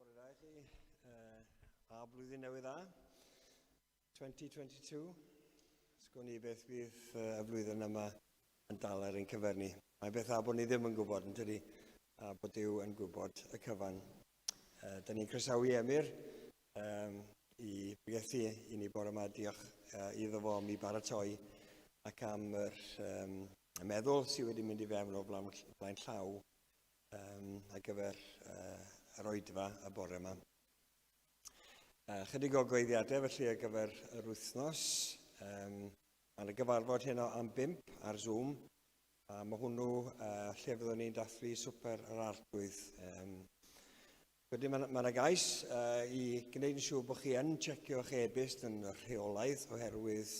Bore da i chi, uh, a blwyddyn newydd dda. 2022. Sgwn i beth fydd uh, y flwyddyn yma yn dal ar ein cyfer ni. Mae beth dda bod ni ddim yn gwybod, yn tydi, a bod Duw yn gwybod y cyfan. Uh, da ni'n croesawu Emyr um, i bregethu i ni bore yma. Diolch uh, iddo fo am i baratoi ac am yr um, y meddwl sydd wedi mynd i fewn o flaen, flaen llaw um, ar gyfer uh, yr oedfa y bore yma. Uh, chydig o goeddiadau felly ar gyfer yr wythnos. Um, mae yna gyfarfod heno am bimp ar Zoom, a mae hwnnw uh, lle fyddwn ni'n dathlu swper yr arglwydd. Um, wedyn mae yna ma gais uh, i gwneud yn siŵr bod chi yn checio eich e-byst yn rheolaidd oherwydd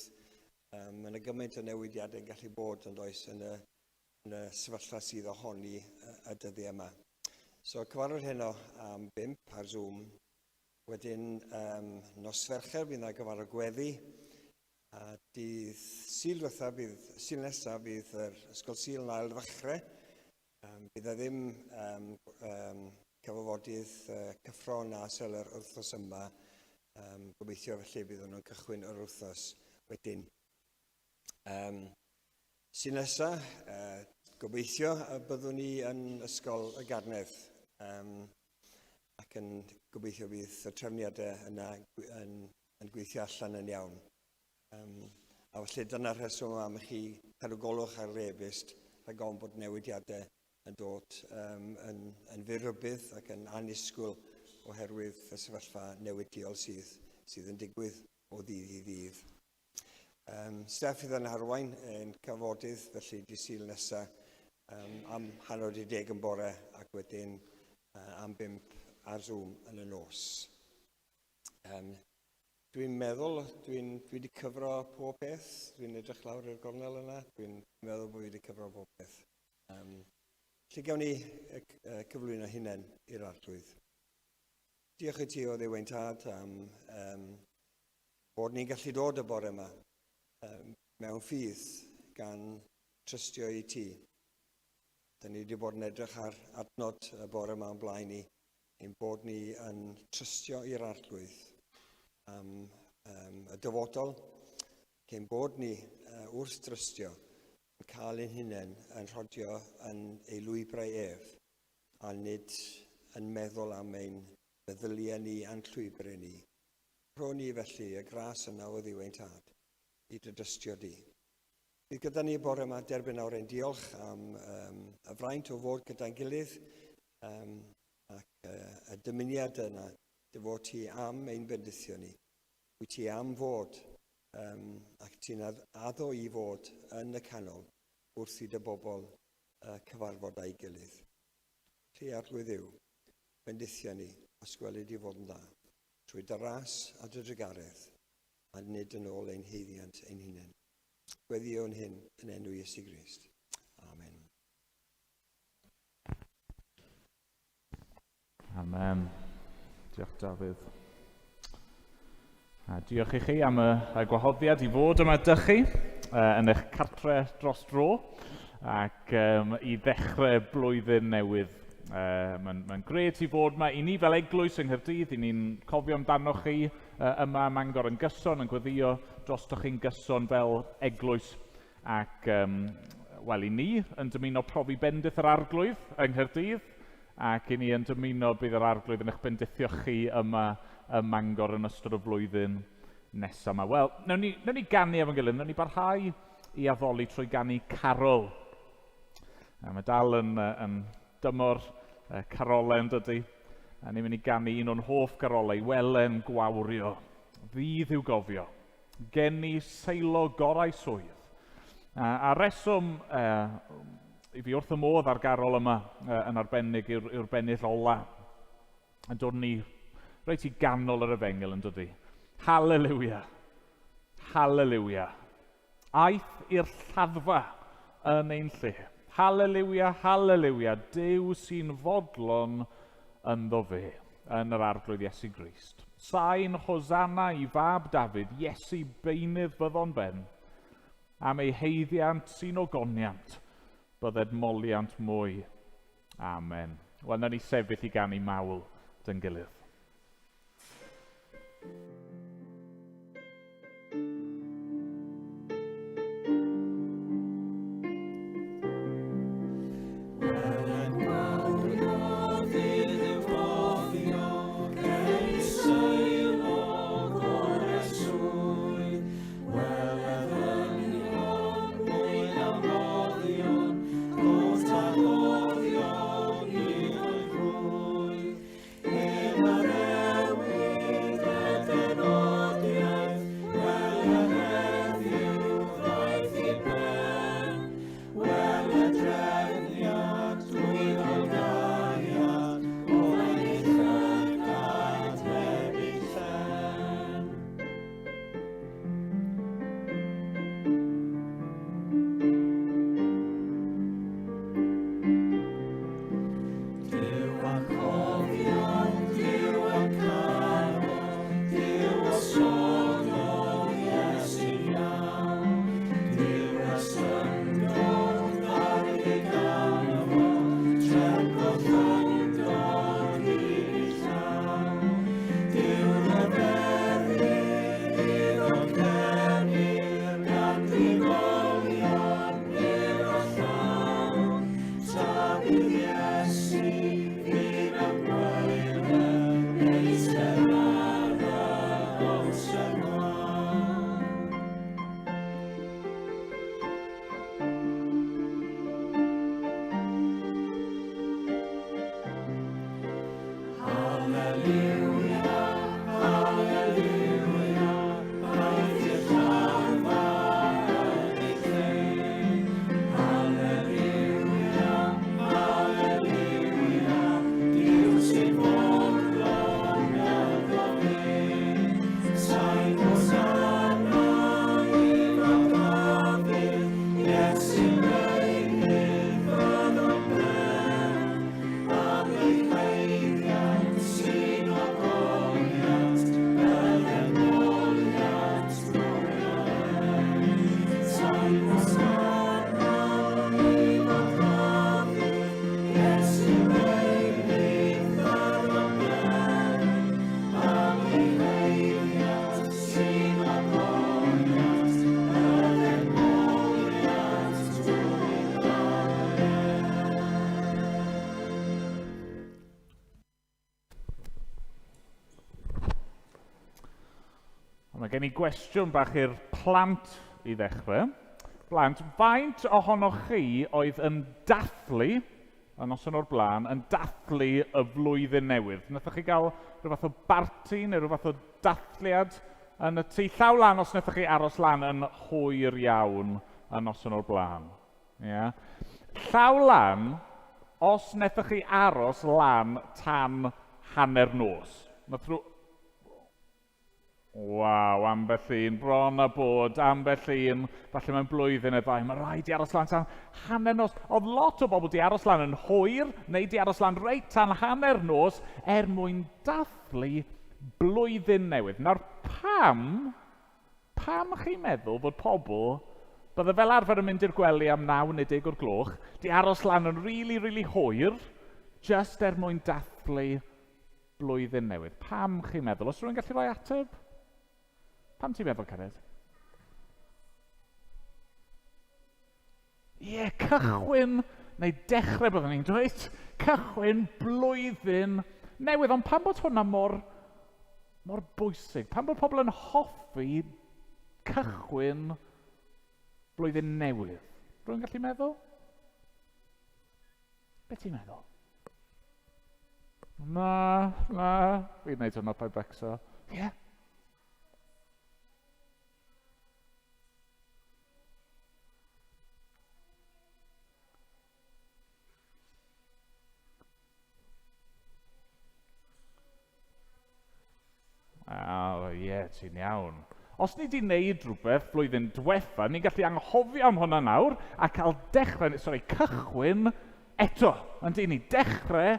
um, mae yna gymaint o newidiadau yn gallu bod yn does yn y, yn y sefyllfa sydd ohoni y dyddiau yma. So cyfarfod heno am bimp ar Zoom. Wedyn um, nos Fercher fydd yna gyfarfod gweddi. A dydd Sul diwetha bydd, Sul nesaf bydd yr Ysgol Sul yn ail ddechrau. Um, bydd e ddim um, um, cyfarfodydd uh, cyffro na sel yr wythnos yma. Um, gobeithio felly bydd nhw'n cychwyn yr wythnos wedyn. Um, Sul nesaf, uh, gobeithio y byddwn ni yn Ysgol y Garnedd. Um, ac yn gobeithio bydd y trefniadau yna yn, yn gweithio allan yn iawn. Um, a felly dyna'r rheswm am i chi cadw golwch ar yr e-byst rhag ofn bod newidiadau yn dod um, yn, yn fyr rybudd ac yn annisgwyl oherwydd y sefyllfa newidiol sydd, sydd yn digwydd o ddydd i ddydd. Um, Steff fydd yn arwain ein cyfarfodydd, felly di Sul nesaf um, am hanner di deg yn bore ac wedyn uh, am bimp ar Zoom yn y nos. Um, dwi'n meddwl, dwi'n dwi wedi cyfro pob peth, dwi'n edrych lawr i'r gornel yna, dwi'n meddwl bod fi wedi cyfro pob peth. Um, lle gawn ni cyflwyno hunain i'r arglwydd? Diolch i ti o Dduw ein Tad am um, bod ni'n gallu dod y bore yma um, mewn ffydd gan trystio i ti. Dyn ni wedi bod yn edrych ar adnod y bore yma o'n blaen ni, ein bod ni yn trystio i'r arglwydd am um, y dyfodol, cyn bod ni uh, wrth drystio yn cael ein hunain yn rhodio yn ei lwybrau ef, a nid yn meddwl am ein meddyliau ni a'n llwybrau ni. Rho ni felly y gras yna o Dduw ein Tad i dy dystio di. Bydd gyda ni bore yma derbyn nawr ein diolch am um, y fraint o fod gyda'n gilydd um, ac uh, y dymuniad yna dy fod ti am ein bendithio ni. Wyt ti am fod um, ac ti'n addo i fod yn y canol wrth i dy bobl uh, cyfarfod â'i gilydd. Ti Arglwydd Dduw, bendithia ni os gweli di fod yn dda, trwy dy ras a dy drugaredd, a nid yn ôl ein haeddiant ein hunain. Gweddïwn hyn yn enw Iesu Grist. Amen. Amen. Diolch Dafydd. A diolch i chi am y, y gwahoddiad i fod yma dych chi yn eich cartre dros dro ac um, i ddechrau blwyddyn newydd. Uh, Mae'n ma gret i fod yma. I ni fel eglwys yng Nghaerdydd, i ni'n cofio amdanoch chi uh, yma ym Mangor yn gyson, yn gweddio drostoch chi'n gyson fel eglwys. Ac, um, wel, i ni yn dymuno profi bendith yr Arglwydd yng Nghaerdydd, Ac i ni yn dymuno bydd yr Arglwydd yn eich bendithio chi yma ym Mangor yn ystod y flwyddyn nesaf yma. Wel, wnawn ni, wnawn ni ganu efo'n gilydd, wnawn ni barhau i addoli trwy ganu carol. A mae dal yn, yn dymor carolau yn dydy. A ni'n mynd i ganu un o'n hoff garolau, Welen Gwawrio. Ddydd i'w gofio. Geni seilo gorau swydd. A, a reswm i fi wrth y modd ar garol yma yn arbennig yw'r yw bennill ola. Yn dod ni reit i ganol yr efengyl yn dydy. Hallelujah. Hallelujah. Aeth i'r lladdfa yn ein lle. Hallelujah, hallelujah. Duw sy'n fodlon ynddo fe, yn yr Arglwydd Iesu Grist. Sain Hosanna i fab Dafydd, Iesu beunydd fyddo'n ben, am ei haeddiant sy'n ogoniant, bydded moliant mwy. Amen. Wel, na ni sefyll i ganu mawl dyn gilydd. Mae gen i gwestiwn bach i'r plant i ddechrau. Blant, faint ohonoch chi oedd yn dathlu y noson o'r blaen, yn dathlu y flwyddyn newydd? Wnaethoch chi gael rhyw fath o barti neu rhyw fath o dathliad yn y tŷ? Llaw lan os wnaethoch chi aros lan yn hwyr iawn y noson o'r blaen. Ia. Llaw lan os wnaethoch chi aros lan tan hanner nos. Nath rhyw... Waw, ambell un, bron a bod, ambell un, falle mewn blwyddyn neu ddau, mae rhaid i aros lan tan hanner nos. Oedd lot o bobl di aros lan yn hwyr, neu di aros lan reit tan hanner nos, er mwyn dathlu blwyddyn newydd. Nawr, pam, pam chi'n meddwl fod pobl, bydde fel arfer yn mynd i'r gwely am 9 neu 10 o'r gloch, di aros lan yn rili, really, rili really hwyr, just er mwyn dathlu blwyddyn newydd. Pam chi'n meddwl? Os rhywun gallu rhoi ateb? Pam ti'n meddwl, Cariad? Ie, yeah, cychwyn, neu dechrau byddwn ni'n dweud, cychwyn blwyddyn newydd. Ond pam bod hwnna mor, mor bwysig? Pam bod pobl yn hoffi cychwyn blwyddyn newydd? Rwy'n gallu meddwl? Be ti'n meddwl? Na, na. Fi'n neud hwnna paid becso. Ie. Yeah. Ah, ie, yeah, ti'n iawn. Os ni wedi wneud rhywbeth blwyddyn diwetha, ni'n gallu anghofio am hwnna nawr a cael dechrau, sorry, cychwyn eto. Yndi, ni dechrau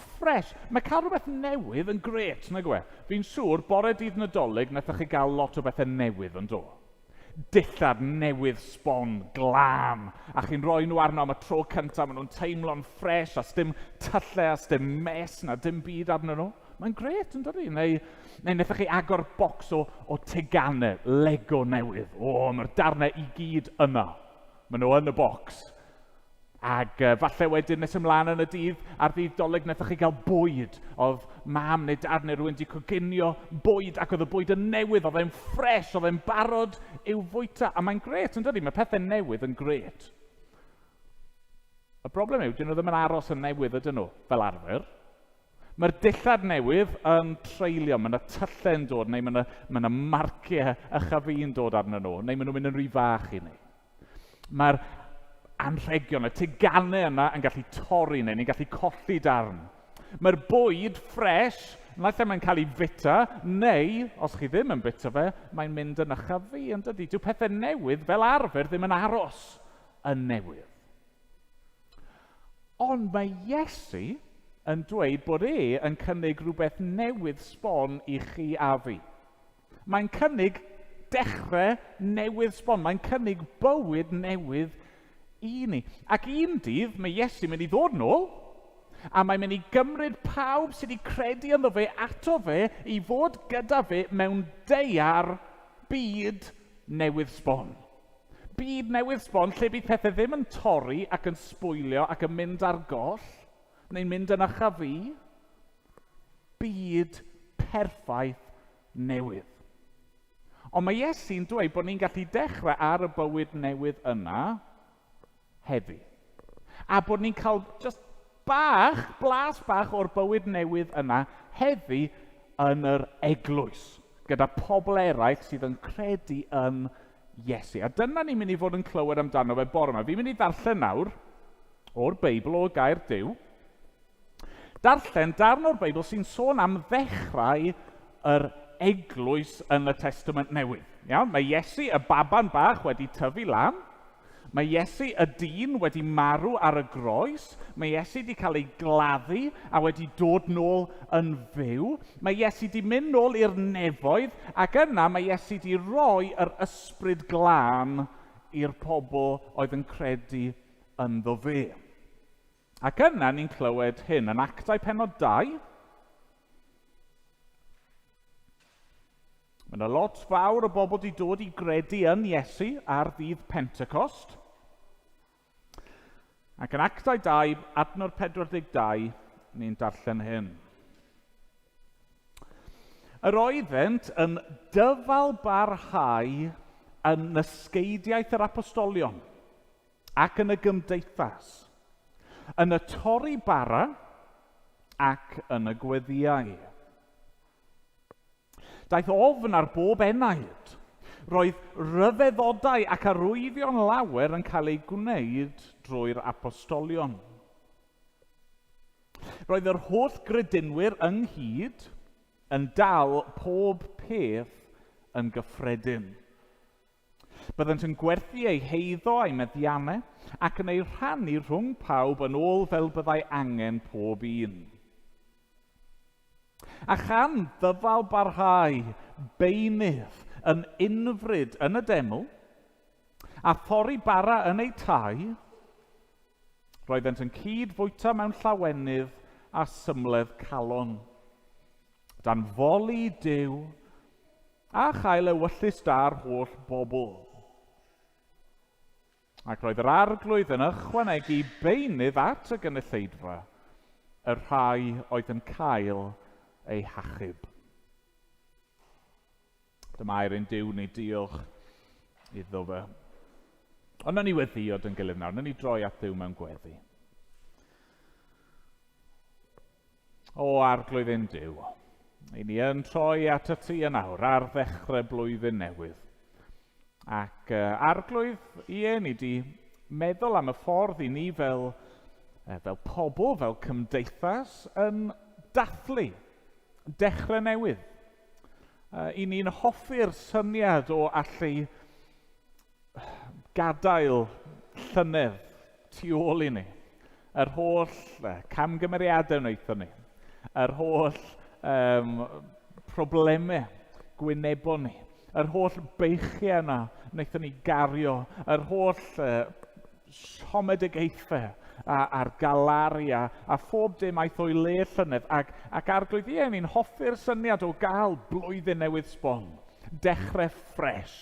ffres. Mae cael rhywbeth newydd yn gret, nag yw e? Fi'n siŵr, bore dydd Nadolig, wnaethoch chi gael lot o bethau newydd yn do? Dillad newydd sbon, glân, a chi'n rhoi nhw arno am y tro cyntaf, maen nhw'n teimlo'n ffres, a sdim tyllau, a sdim mess, na dim byd arnyn nhw. Mae'n gret, yn dydi? Neu, neu wnaethoch chi agor bocs o, o teganau Lego newydd. O, mae'r darnau i gyd yna. Maen nhw yn y bocs. Ac uh, falle wedyn nes ymlaen yn y dydd, ar ddydd dolyg, wnaethoch chi gael bwyd. Oedd mam neu dad neu rhywun wedi coginio bwyd ac oedd y bwyd yn newydd, oedd e'n ffres, oedd e'n barod i'w fwyta. A mae'n gret, yn dydi? Mae pethau newydd yn gret. Y broblem yw, dyn nhw ddim yn aros yn newydd ydyn nhw, fel arfer. Mae'r dillad newydd yn treulio, mae yna tyllau yn dod, neu mae yna, mae yna marciau ychafu'n dod arnyn nhw, neu maen nhw'n mynd yn rhy fach i ni. Mae'r anrhegion, y teganau yna yn gallu torri neu ni'n gallu colli darn. Mae'r bwyd ffres, naill ai mae'n cael ei fita, neu, os chi ddim yn bita fe, mae'n mynd yn ychafu, yn dydy? Dyw pethau newydd fel arfer ddim yn aros yn newydd. Ond mae Iesu yn dweud bod e yn cynnig rhywbeth newydd sbon i chi a fi. Mae'n cynnig dechrau newydd sbon. Mae'n cynnig bywyd newydd i ni. Ac un dydd mae Iesu'n mynd i ddod nôl, a mae'n mynd i gymryd pawb sydd wedi credu ynddo fe ato fe i fod gyda fe mewn daear byd newydd sbon. Byd newydd sbon lle bydd pethau ddim yn torri ac yn sbwylio ac yn mynd ar goll, neu'n mynd yn acha fi. Byd perffaith newydd. Ond mae Iesu'n dweud bod ni'n gallu dechrau ar y bywyd newydd yna heddi. A bod ni'n cael just bach, blas bach o'r bywyd newydd yna heddi yn yr eglwys, gyda pobl eraill sydd yn credu yn Iesu. A dyna ni'n mynd i fod yn clywed amdano fe bore yma. Fi'n mynd i ddarllen nawr o'r Beibl, o'r gair Duw. Darllen darn o'r Beibl sy'n sôn am ddechrau yr eglwys yn y Testament Newydd. Iawn, mae Iesu, y baban bach, wedi tyfu lan. Mae Iesu, y dyn, wedi marw ar y groes. Mae Iesu wedi cael ei gladdu a wedi dod nôl yn fyw. Mae Iesu wedi mynd nôl i'r nefoedd ac yna mae Iesu wedi rhoi yr ysbryd glân i'r pobl oedd yn credu ynddo fe. Ac yna ni'n clywed hyn yn Actau penod 2. Mae yna lot fawr o bobl wedi dod i gredu yn Iesu ar ddydd Pentecost. Ac yn Actau 2, adnod 42, ni'n darllen hyn. Yr oeddent yn dyfal barhau yn nysgeidiaeth yr apostolion ac yn y gymdeithas, yn y torri bara ac yn y gweddïau. Daeth ofn ar bob enaid. Roedd rhyfeddodau ac arwyddion lawer yn cael eu gwneud drwy'r apostolion. Roedd yr holl gredinwyr ynghyd yn dal pob peth yn gyffredin. Byddent yn gwerthu eu heiddo a'u meddiannau ac yn eu rhannu rhwng pawb yn ôl fel byddai angen pob un. A chan ddyfal barhau beunydd yn unfryd yn y deml, a thorri bara yn eu tai, roeddent yn cyd-fwyta mewn llawenydd a symledd calon, dan foli Duw a chael ewyllys da'r holl bobl. Ac roedd yr arglwydd yn ychwanegu beunydd at y gynulleidfa, y rhai oedd yn cael eu hachub. Dyma air ein Duw ni, diolch iddo fe. Ond nawn ni weddïo dyn gilydd nawr, nawn ni droi at Dduw mewn gweddi. O arglwydd ein Duw, i ni yn troi at y ti yn awr ar ddechrau blwyddyn newydd. Ac arglwydd, ie, ni di meddwl am y ffordd i ni fel, fel pobl, fel cymdeithas, yn dathlu dechrau newydd. I ni'n hoffi'r syniad o allu gadael llynedd tu ôl i ni. Yr holl camgymeriadau wnaethon ni, yr holl um, problemau gwynebon ni, yr holl beichiau yna wnaethon ni gario, yr holl siomedigaethau a'r galaru a, a phob dim aeth o'i le llynedd. Ac, ac arglwydd, ie, ni'n hoffi'r syniad o gael blwyddyn newydd sbon, dechrau ffres.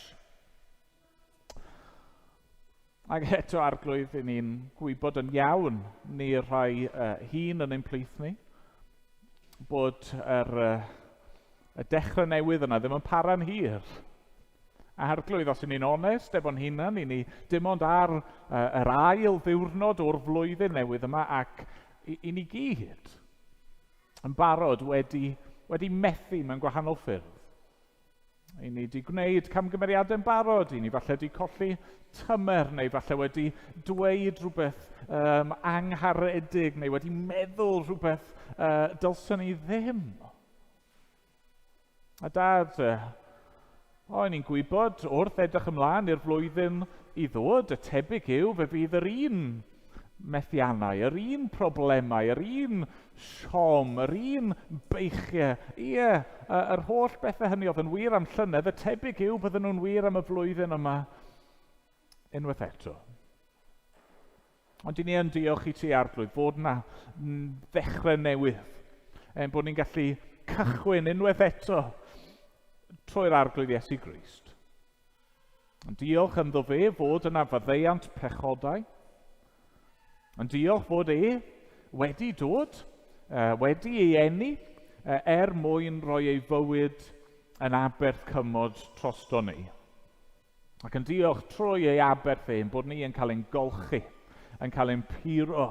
Ac eto, arglwydd, i ni'n gwybod yn iawn, ni'r rhai hun yn ein plith ni, bod yr, y dechrau newydd yna ddim yn para'n hir. Arglwydd, os y'n ni'n onest efo'n hunan, i ni dim ond ar yr ail ddiwrnod o'r flwyddyn newydd yma ac i, i ni gyd yn barod wedi, wedi methu mewn gwahanol ffyrdd. I ni wedi gwneud camgymeriadau'n barod, i ni falle wedi colli tymer, neu falle wedi dweud rhywbeth um, angharedig, neu wedi meddwl rhywbeth uh, dylswn ni ddim. A dad, uh, o, ni'n gwybod wrth edrych ymlaen i'r flwyddyn i ddod, y tebyg yw fe fydd yr un methiannau, yr un problemau, yr un siom, yr un beichiau. Ie, yr holl bethau hynny oedd yn wir am llynedd, y tebyg yw bydden nhw'n wir am y flwyddyn yma unwaith eto. Ond i ni yn diolch i ti, Arglwydd, fod yna ddechrau newydd, ein bod ni'n gallu cychwyn unwaith eto trwy'r Arglwydd Iesu Grist. Ond diolch ynddo fe fod yna faddeuant pechodau. Ond diolch fod e wedi dod, wedi ei eni, er mwyn rhoi ei fywyd yn aberth cymod trosto ni. Ac yn diolch trwy ei aberth e, bod ni yn cael ein golchi, yn cael ein puro,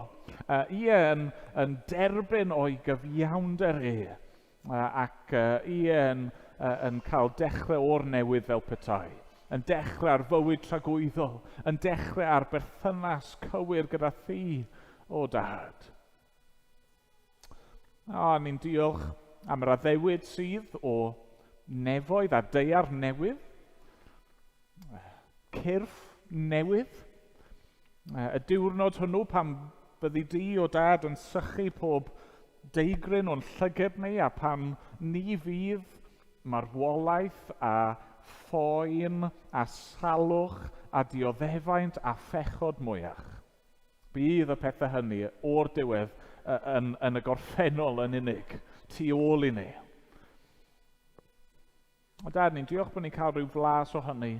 ie, yn, yn derbyn o'i gyfiawnder e, ac ie, yn, yn cael dechrau o'r newydd fel petai, yn dechrau ar fywyd tragwyddol, yn dechrau ar berthynas cywir gyda thi, o dad. O, ni'n diolch am yr addewid sydd o nefoedd a daear newydd, cyrff newydd, y diwrnod hwnnw pan byddi di o dad yn sychu pob deigryn o'n llyged ni a pan ni fydd marwolaeth a phoen a salwch a dioddefaint a phechod mwyach. Bydd y pethau hynny o'r diwedd yn, yn y gorffennol yn unig, tu ôl i ni. O dad, ni'n diolch bod ni'n cael rhyw flas o hynny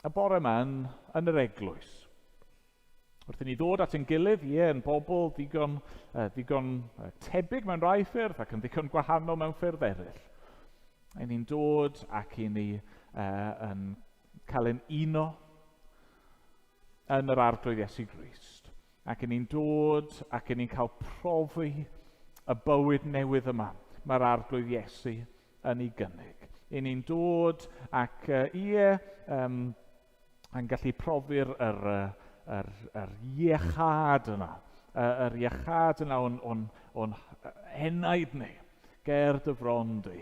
y bore yma yn, yn yr eglwys. Wrth i ni ddod at ein gilydd, ie, yn bobl ddigon, uh, ddigon tebyg mewn rhai ffyrdd ac yn ddigon gwahanol mewn ffyrdd eraill. I ni'n dod ac i ni yn cael ein uno yn yr Arglwydd Iesu Grist. Ac i ni'n dod ac i ni'n cael profi y bywyd newydd yma mae'r Arglwydd Iesu yn ei gynnig. I ni'n dod ac ie, yn gallu profi'r yr, yr, yr iechad yna, yr iechad yna o'n, on, on enaid ni, ger dy fron di.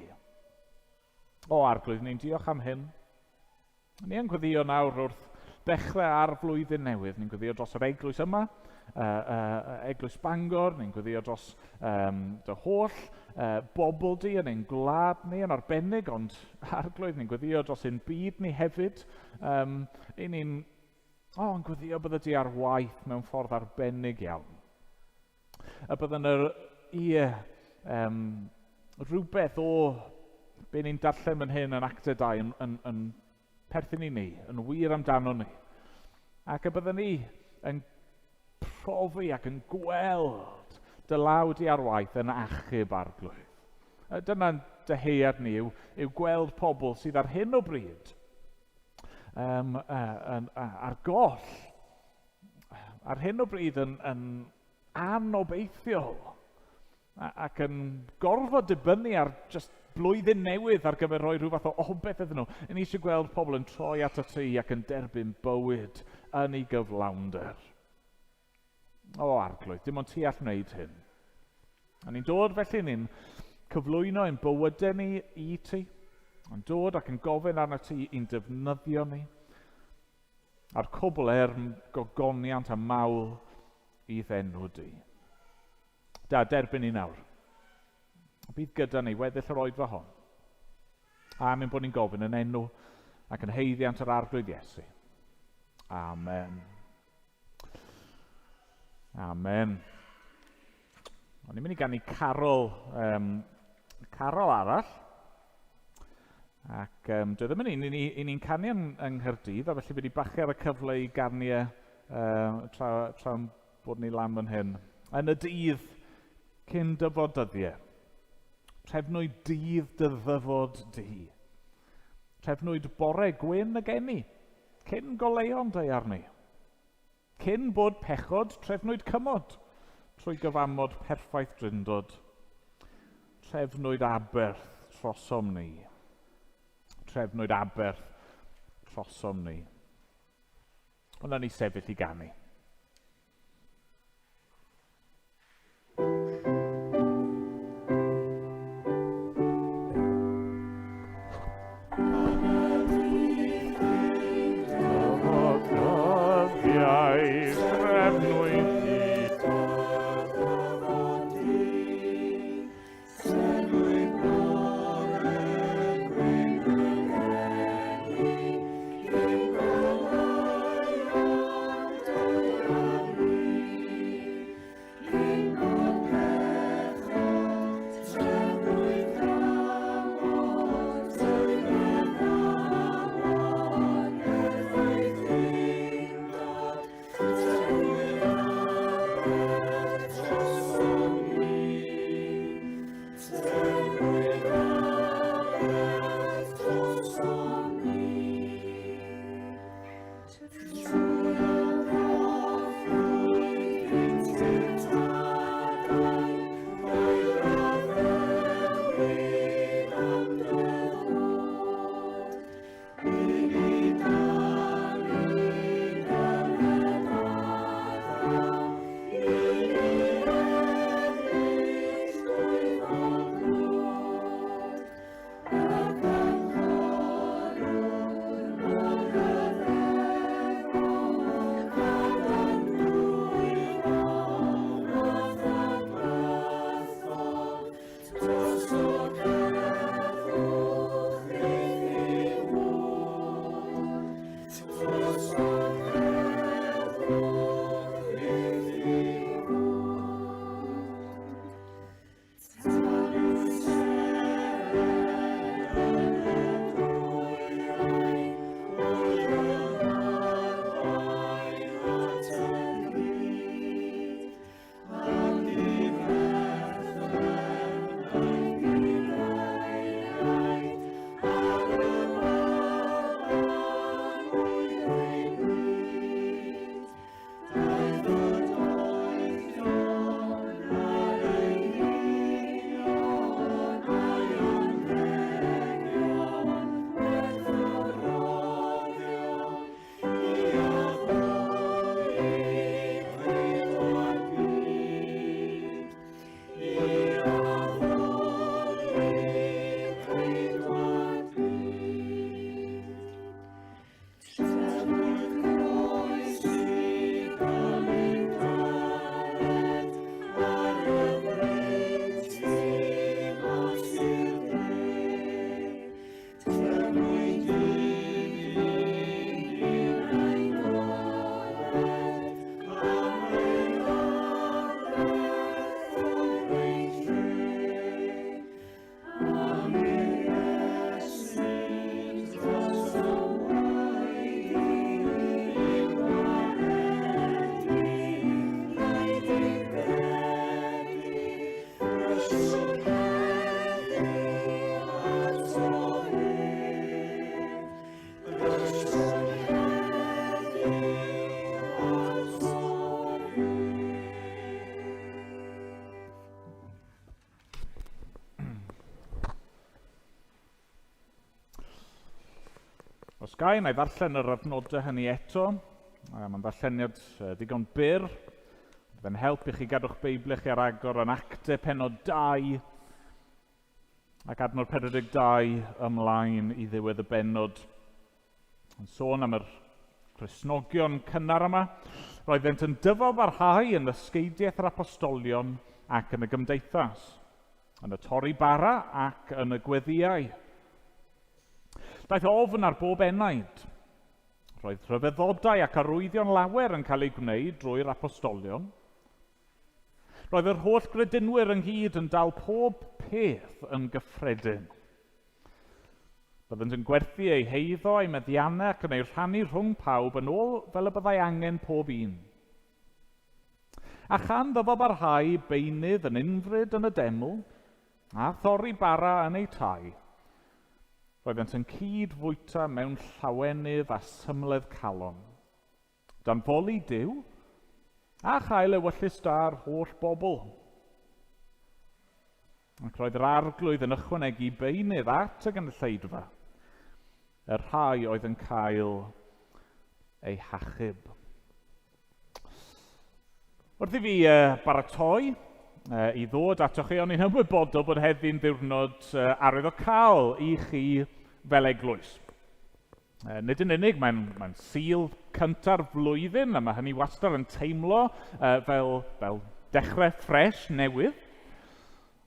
O Arglwydd, ni'n diolch am hyn. Ni yn gweddio nawr wrth ddechrau ar flwyddyn newydd. Ni'n gweddio dros yr eglwys yma, eglwys Bangor, ni'n gweddio dros um, dy holl bobl di yn ein gwlad ni yn arbennig, ond Arglwydd, ni'n gweddio dros ein byd ni hefyd. Um, I ni'n oh, yn gweddio bydde di ar waith mewn ffordd arbennig iawn. A bydden yr, ie, um, rhywbeth o be ni'n darllen fan hyn yn Actau 2 yn, yn, yn perthyn i ni, yn wir amdano ni. Ac y byddwn ni yn profi ac yn gweld dy law di ar waith yn achub Arglwydd. Dyna'n dyheuad ni yw, yw gweld pobl sydd ar hyn o bryd um, ar goll, ar hyn o bryd yn, yn anobeithiol ac yn gorfod dibynnu ar just blwyddyn newydd ar gyfer rhoi rhyw fath o obaith iddyn nhw. Yn eisiau gweld pobl yn troi at y ti ac yn derbyn bywyd yn ei gyflawnder. O Arglwydd, dim ond ti all wneud hyn. A ni'n dod felly, ni'n cyflwyno ein bywydau ni i ti, yn dod ac yn gofyn arno ti i'n defnyddio ni, a'r cwbl er gogoniant a mawl i'th enw di. Da, derbyn ni nawr. Bydd gyda ni weddill yr oedfa hon. Am ein bod ni'n gofyn yn enw ac yn haeddiant yr Arglwydd Iesu. Amen. Amen. O'n i'n mynd i ganu carol, um, carol arall. Ac um, dwi ddim yn un, i ni'n ni canu yng, yng Nghaerdydd, a felly fi wedi bachu ar y cyfle i ganu e tra, tra bod ni lan fan hyn. Yn y dydd cyn dyfod dyddiau. Trefnwyd dydd dy ddyfod di. Trefnwyd bore gwyn y geni, cyn goleuon daear ni. Cyn bod pechod, trefnwyd cymod, trwy gyfamod perffaith drindod. Trefnwyd aberth trosom ni. Trefnwyd aberth trosom ni. Ond ni sefyll i ganu. Os ga i, na i ddarllen yr adnodau hynny eto. Mae'n ddarlleniad ddigon byr. Bydd yn help i chi gadw'ch Beibl chi ar agor yn Actau penod 2 ac adnod 42 ymlaen i ddiwedd y bennod. Yn sôn am yr Cristnogion cynnar yma, roeddent yn dyfalbarhau yn ddysgeidiaeth yr apostolion ac yn y gymdeithas, yn y torri bara ac yn y gweddïau. Daeth ofn ar bob enaid. Roedd rhyfeddodau ac arwyddion lawer yn cael eu gwneud drwy'r apostolion. Roedd yr holl gredinwyr ynghyd yn dal pob peth yn gyffredin. Byddent yn gwerthu eu heiddo, eu meddiannau ac yn eu rhannu rhwng pawb yn ôl fel y byddai angen pob un. A chan ddyfalbarhau beunydd yn unfryd yn y deml, a thorri bara yn eu tai, roeddent yn cyd-fwyta mewn llawenydd a symledd calon, dan foli Duw, a chael ewyllys da'r holl bobl. Ac roedd yr arglwydd yn ychwanegu beunydd at y gynulleidfa, y rhai oedd yn cael eu hachub. Wrth i fi baratoi i ddod atoch chi, o'n i'n ymwybodol bod heddi'n ddiwrnod arwyddocaol i chi fel eglwys. Nid yn unig, mae'n mae Sul cynta'r flwyddyn, a mae hynny wastad yn teimlo fel, fel dechrau ffres newydd.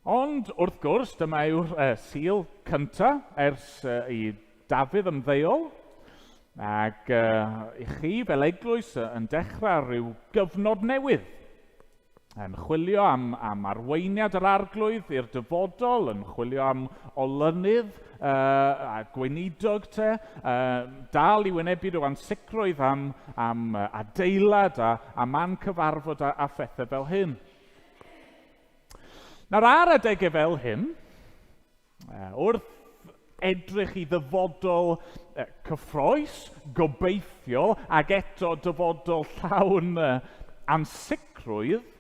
Ond wrth gwrs, dyma yw'r Sul cynta ers i Dafydd ymddeol, ac i chi fel eglwys yn dechrau rhyw gyfnod newydd yn chwilio am, am arweiniad yr arglwydd i'r dyfodol, yn chwilio am olynydd a gweinidog te, dal i wynebu rhyw ansicrwydd am, am adeilad a, a man cyfarfod a, a phethau fel hyn. Nawr ar adegau fel hyn, wrth edrych i ddyfodol cyffroes, gobeithiol, ac eto dyfodol llawn ansicrwydd,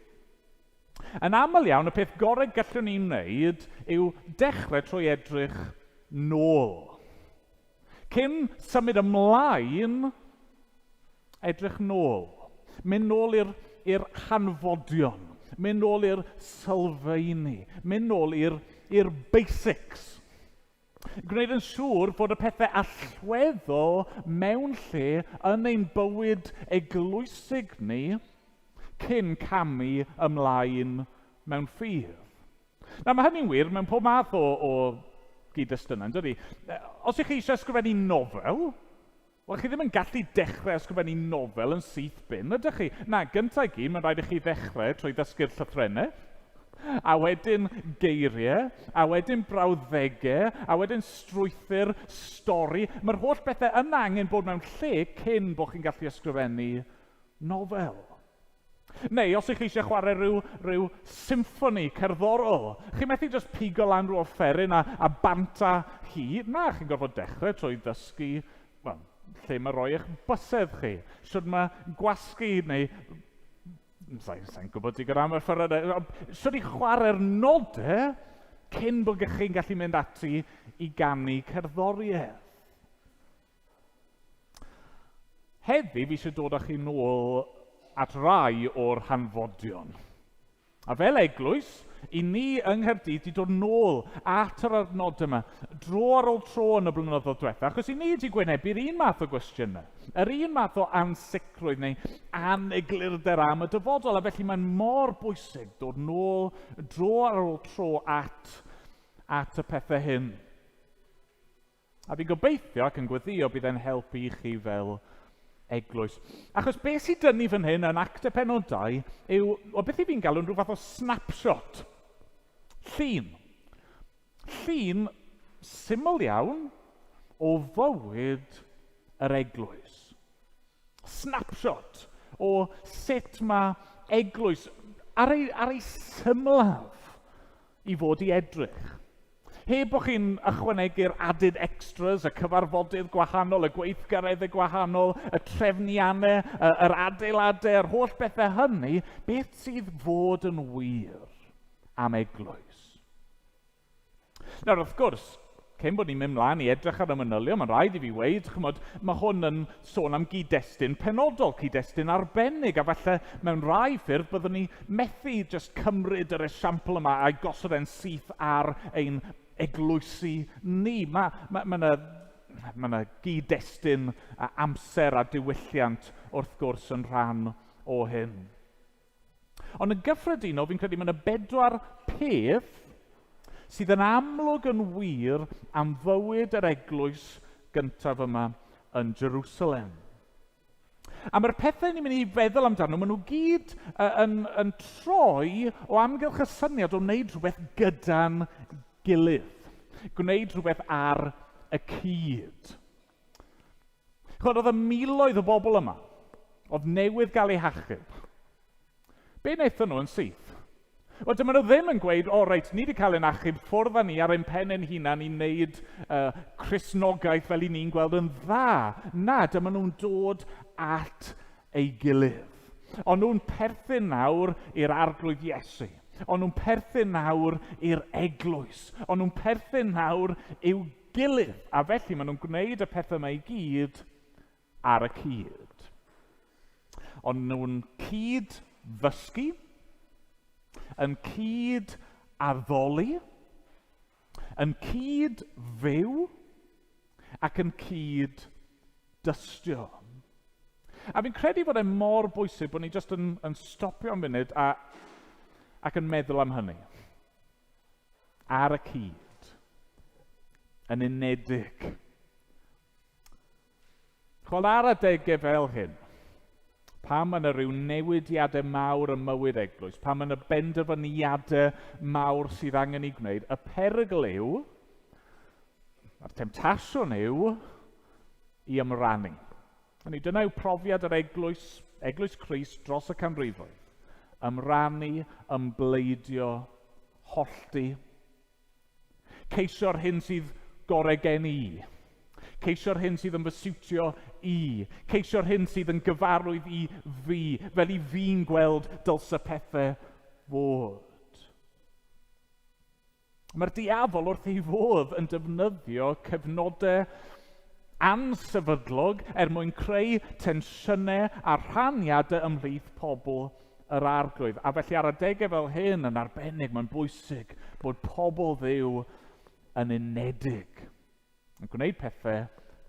yn aml iawn y peth gorau gallwn ni wneud yw dechrau trwy edrych nôl. Cyn symud ymlaen, edrych nôl. Mynd nôl i'r hanfodion. Mynd nôl i'r sylfaeni. Mynd nôl i'r basics. Gwneud yn siŵr bod y pethau allweddol mewn lle yn ein bywyd eglwysig ni cyn camu ymlaen mewn ffydd. Nawr, mae hynny'n wir mewn pob math o, o gyd-destunau, yn dydy? Os ych chi eisiau ysgrifennu nofel, Wel, chi ddim yn gallu dechrau ysgrifennu nofel yn syth bin, ydych chi? Na, gyntaf i gyd, mae'n rhaid i chi ddechrau trwy ddysgu'r llythrennau, a wedyn geiriau, a wedyn brawddegau, a wedyn strwythur, stori. Mae'r holl bethau yna angen bod mewn lle cyn bod chi'n gallu ysgrifennu nofel. Neu os ych chi eisiau chwarae rhyw, rhyw symffoni cerddorol, chi methu jyst pigo lan rhyw offeryn a, a banta hi. Na, chi'n gorfod dechrau trwy ddysgu, wel, lle mae rhoi eich bysedd chi, shwt mae gwasgu neu sa'n sa gwybod digon am y offerynnau, shwt i chwarae'r nodau cyn bod chi'n gallu mynd ati i ganu cerddoriaeth. Heddi fi eisiau dod â chi nôl at rai o'r hanfodion. A fel eglwys, i ni yng Nghaerdydd di dod nôl at yr adnodau yma dro ar ôl tro yn y blynyddoedd diwetha, achos i ni wedi gwynebu'r un math o gwestiynau, yr un math o ansicrwydd neu aneglurder am y dyfodol, a felly mae'n mor bwysig dod nôl dro ar ôl tro at, at y pethau hyn. A fi'n gobeithio ac yn gweddïo bydd e'n helpu i chi fel eglwys. Achos beth sy'n dynnu fan hyn yn Actau Pennod 2 yw, o beth i fi'n galw'n rhyw fath o snapshot. Llun. Llun syml iawn o fywyd yr eglwys. Snapshot o sut mae eglwys ar ei, ar ei symlaf i fod i edrych. Heb bod chi'n ychwanegu'r added extras, y cyfarfodydd gwahanol, y gweithgareddau gwahanol, y trefniannau, yr adeiladau, yr holl bethau hynny, beth sydd fod yn wir am eglwys? Nawr, wrth gwrs, cyn bod ni'n mynd mlaen i edrych ar y manylion, mae'n rhaid i fi weud, chymod, mae hwn yn sôn am gyd-destun penodol, cyd-destun arbennig, a falle mewn rai ffyrdd byddwn ni methu jyst cymryd yr esiampl yma a'i gosod e'n syth ar ein eglwysi ni. Mae ma, ma yna ma yna gyd-destun a amser a diwylliant wrth gwrs yn rhan o hyn. Ond yn gyffredinol, fi'n credu mae yna bedwar peth sydd yn amlwg yn wir am fywyd yr eglwys gyntaf yma yn Jerusalem. A mae'r pethau ni'n mynd i feddwl amdano, maen nhw gyd yn, yn troi o amgylch y syniad o wneud rhywbeth gyda'n gilydd. Gwneud rhywbeth ar y cyd. Chod, oedd y miloedd o bobl yma, oedd newydd gael eu hachub. Be wnaethon nhw yn syth? Wel, dyma nhw ddim yn gweud, o reit, ni wedi cael ein achub, ffwrdd â ni ar ein pen ein hunan i wneud Cristnogaeth fel i ni'n gweld yn dda. Na, dyma nhw'n dod at ei gilydd. Ond nhw'n perthyn nawr i'r Arglwydd Iesu. Ond nhw'n perthyn nawr i'r eglwys. Ond nhw'n perthyn nawr i'w gilydd, a felly maen nhw'n gwneud y pethau yma i gyd ar y cyd. Ond nhw'n cyd ddysgu, yn cyd addoli, yn cyd fyw, ac yn cyd dystio. A fi'n credu fod e mor bwysig bod ni jyst yn, yn stopio am funud a, ac yn meddwl am hynny. Ar y cyd. Yn unedig. Chwal ar adegau fel hyn, pam mae yna rhyw newidiadau mawr ym mywyd eglwys, pam mae yna benderfyniadau mawr sydd angen ei gwneud, y perygl yw, a'r temtasiwn yw, i ymrannu. Hynny, dyna yw profiad yr eglwys, eglwys Crist dros y canrifoedd. Ymrannu, ymbleidio, hollti. Ceisio'r hyn sydd gorau gen i. Ceisio'r hyn sydd yn fy siwtio i. Ceisio'r hyn sydd yn gyfarwydd i fi, fel i fi'n gweld dylse pethau fod. Mae'r diafol wrth ei fodd yn defnyddio cyfnodau ansefydlog er mwyn creu tensiynau a rhaniadau ymhlith pobl yr Arglwydd. A felly ar adegau fel hyn yn arbennig, mae'n bwysig bod pobl Dduw yn unedig, yn gwneud pethau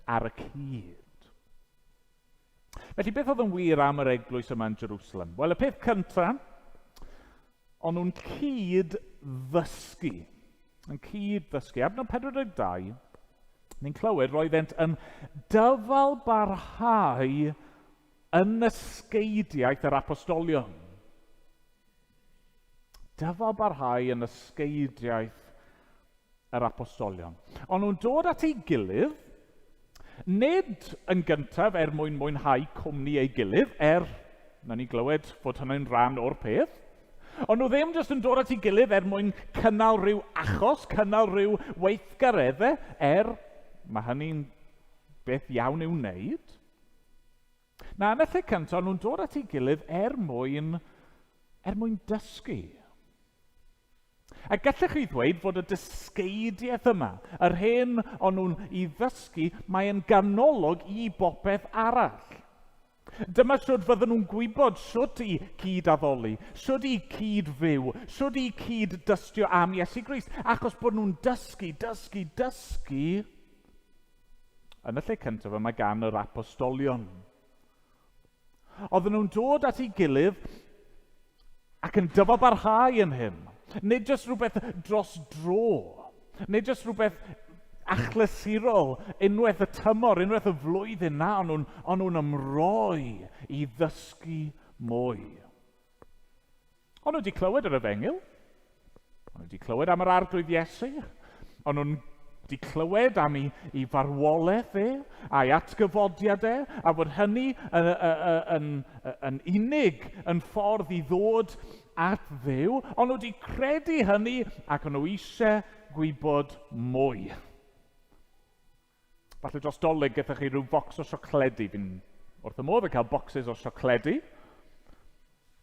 ar y cyd. Felly beth oedd yn wir am yr eglwys yma yn Jerusalem? Wel, y peth cyntaf, O'n nhw'n cyd ddysgu. Yn cyd ddysgu. Adnod 42, ni'n clywed roeddent yn dyfal barhau yn ysgeidiaeth yr apostolion. Dyfal barhau yn ysgeidiaeth yr apostolion. O'n nhw'n dod at ei gilydd, nid yn gyntaf er mwyn mwynhau cwmni ei gilydd, er na ni glywed fod hynny'n rhan o'r peth, ond nhw ddim jyst yn dod at ei gilydd er mwyn cynnal rhyw achos, cynnal rhyw weithgareddau, er mae hynny'n beth iawn i'w wneud. Na, yn y lle cyntaf, nhw'n dod at ei gilydd er mwyn, er mwyn dysgu. A gallech chi ddweud fod y dysgeidiaeth yma, yr hyn o'n nhw'n i ddysgu, mae'n ganolog i bopeth arall. Dyma shwt fydden nhw'n gwybod shwt i cyd-addoli, shwt i cyd-fyw, shwt i cyd-dystio am Iesu Grist, achos bod nhw'n dysgu, dysgu, dysgu yn y lle cyntaf yma gan yr apostolion. Oedden nhw'n dod at ei gilydd ac yn dyfalbarhau yn hyn. Nid jyst rhywbeth dros dro. Nid jyst rhywbeth achlysurol unwaith y tymor, unwaith y flwyddyn. Na, o'n nhw'n on nhw ymroi i ddysgu mwy. O'n nhw wedi clywed yr efengyl. O'n nhw wedi clywed am yr Arglwydd Iesu. O'n nhw'n wedi clywed am ei, ei farwolaeth e, a'i atgyfodiad e, a fod hynny yn, yn, yn, yn unig yn ffordd i ddod at Dduw. O'n nhw wedi credu hynny ac o'n nhw eisiau gwybod mwy. Falle dros Dolig gaethoch chi rhyw focs o siocledi. Fi'n wrth y modd yn cael boxes o siocledi.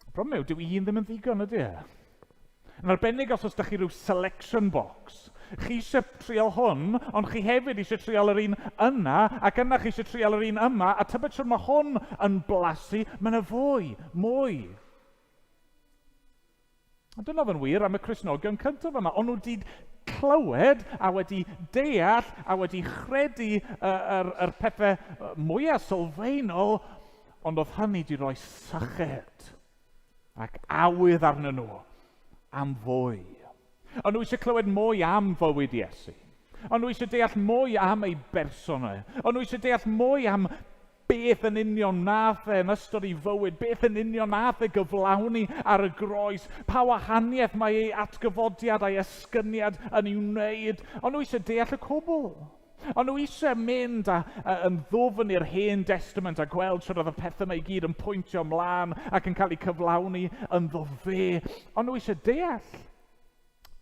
Y problem yw, dyw un ddim yn ddigon, ydy e? Yn arbennig os oes da chi rhyw selection box. Chi eisiau trial hwn, ond chi hefyd eisiau trial yr un yna, ac yna chi eisiau trial yr un yma, a tybed shwt mae hwn yn blasu, mae yna fwy, mwy. A dyna oedd yn wir am y Cristnogion cyntaf yma. O'n nhw wedi clywed a wedi deall a wedi chredu yr, yr pethau mwyaf sylfaenol, ond oedd hynny wedi rhoi syched ac awydd arnyn nhw am fwy. O'n nhw eisiau clywed mwy am fywyd Iesu. O'n nhw eisiau deall mwy am ei berson e. O'n nhw eisiau deall mwy am beth yn union nath e yn ystod ei fywyd, beth yn union nath e gyflawni ar y groes, pa wahaniaeth mae ei atgyfodiad a'i esgyniad yn ei wneud. O'n nhw eisiau deall y cwbl. O'n nhw eisiau mynd a, a, yn ddwfn i'r Hen Destament a gweld sut oedd y pethau yma i gyd yn pwyntio ymlaen ac yn cael eu cyflawni ynddo fe. O'n nhw eisiau deall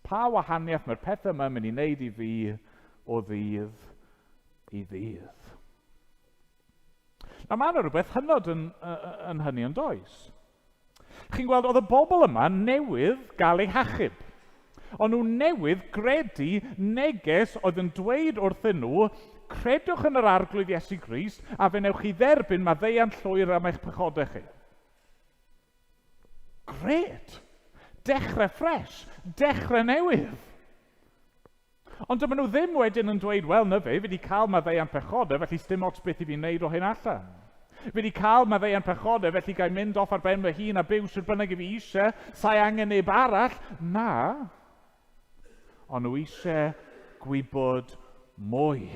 pa wahaniaeth mae'r pethau yma yn mynd i wneud i fi o ddydd i ddydd. Nawr mae yna rhywbeth hynod yn, yn hynny yn does? Chi'n gweld, oedd y bobl yma newydd gael eu hachub. O'n nhw newydd gredu neges oedd yn dweud wrthyn nhw, credwch yn yr Arglwydd Iesu Grist a fe newch chi dderbyn maddeuant llwyr am eich pechodau chi. Grêt! Dechrau ffres, dechrau newydd. Ond dyma nhw ddim wedyn yn dweud, wel, na fe, fi wedi cael maddeuant pechodau, felly sdim ots beth i fi wneud o hyn allan. Fi wedi cael maddeuant pechodau, felly ga i mynd off ar ben fy hun a byw sut bynnag i fi eisiau, sa'i angen neb arall. Na. Ond nhw eisiau gwybod mwy.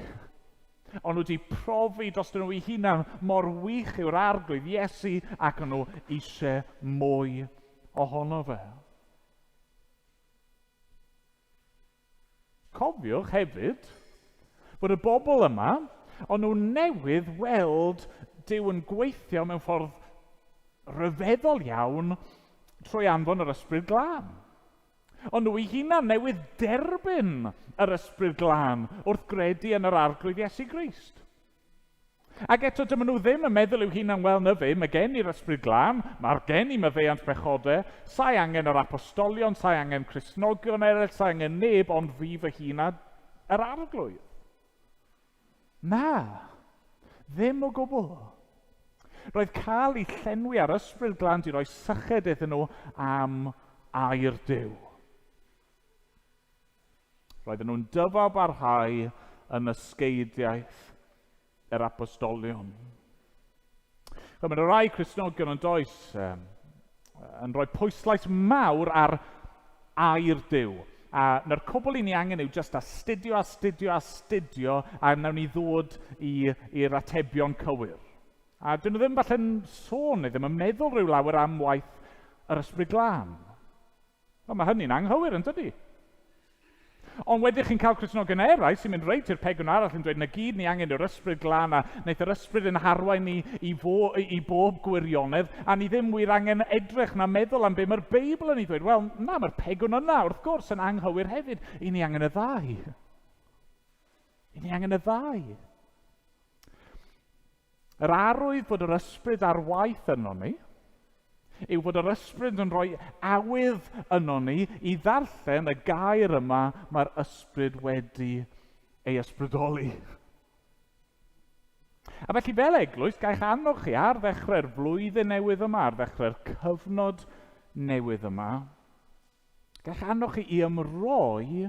Ond nhw wedi profi dros nhw eu hunan mor wych yw'r Arglwydd Iesu ac o'n nhw eisiau mwy ohono fe. Cofiwch hefyd bod y bobl yma, o'n nhw newydd weld Duw yn gweithio mewn ffordd rhyfeddol iawn trwy anfon yr Ysbryd Glân. O'n nhw eu hunan newydd derbyn yr Ysbryd Glân wrth gredu yn yr Arglwydd Iesu Grist. Ac eto, dyma nhw ddim yn meddwl i'w hunan, wel, na fe, mae gen i'r Ysbryd Glân, mae'r gen i maddeuant pechodau, sa'i angen yr apostolion, sa'i angen Cristnogion eraill, sa'i angen neb ond fi fy hun a yr Arglwydd. Na, ddim o gwbl. Roedd cael eu llenwi â'r Ysbryd Glân di roi syched iddyn nhw am air Duw. Roedden nhw'n dyfalbarhau yn ysgeidiaeth yr apostolion. Wel, mae yna rai Cristnogion yn does um, yn rhoi pwyslais mawr ar air Duw. A na'r cwbl i ni angen yw just astudio, astudio, astudio, a nawn ni ddod i'r atebion cywir. A dyn nhw ddim falle'n sôn neu ddim yn meddwl rhyw lawer am waith yr Ysbryd Glân. Wel, mae hynny'n anghywir, yn dydy? Ond wedyn chi'n cael Cristnogion eraill sy'n mynd reit i'r pegwn arall yn dweud na gyd ni angen yw'r Ysbryd Glân a wnaeth yr Ysbryd yn harwain ni i, fo, i bob gwirionedd a ni ddim wir angen edrych na meddwl am be mae'r Beibl yn ei ddweud. Wel, na, mae'r pegwn yna wrth gwrs yn anghywir hefyd. I ni angen y ddau. I ni angen y ddau. Yr arwydd bod yr ysbryd ar waith yno ni yw bod yr ysbryd yn rhoi awydd yno ni i ddarllen y gair yma mae'r ysbryd wedi ei ysbrydoli. A felly fel eglwys, gaich annog chi ar ddechrau'r flwyddyn newydd yma, ar ddechrau'r cyfnod newydd yma, gaich annog chi i ymroi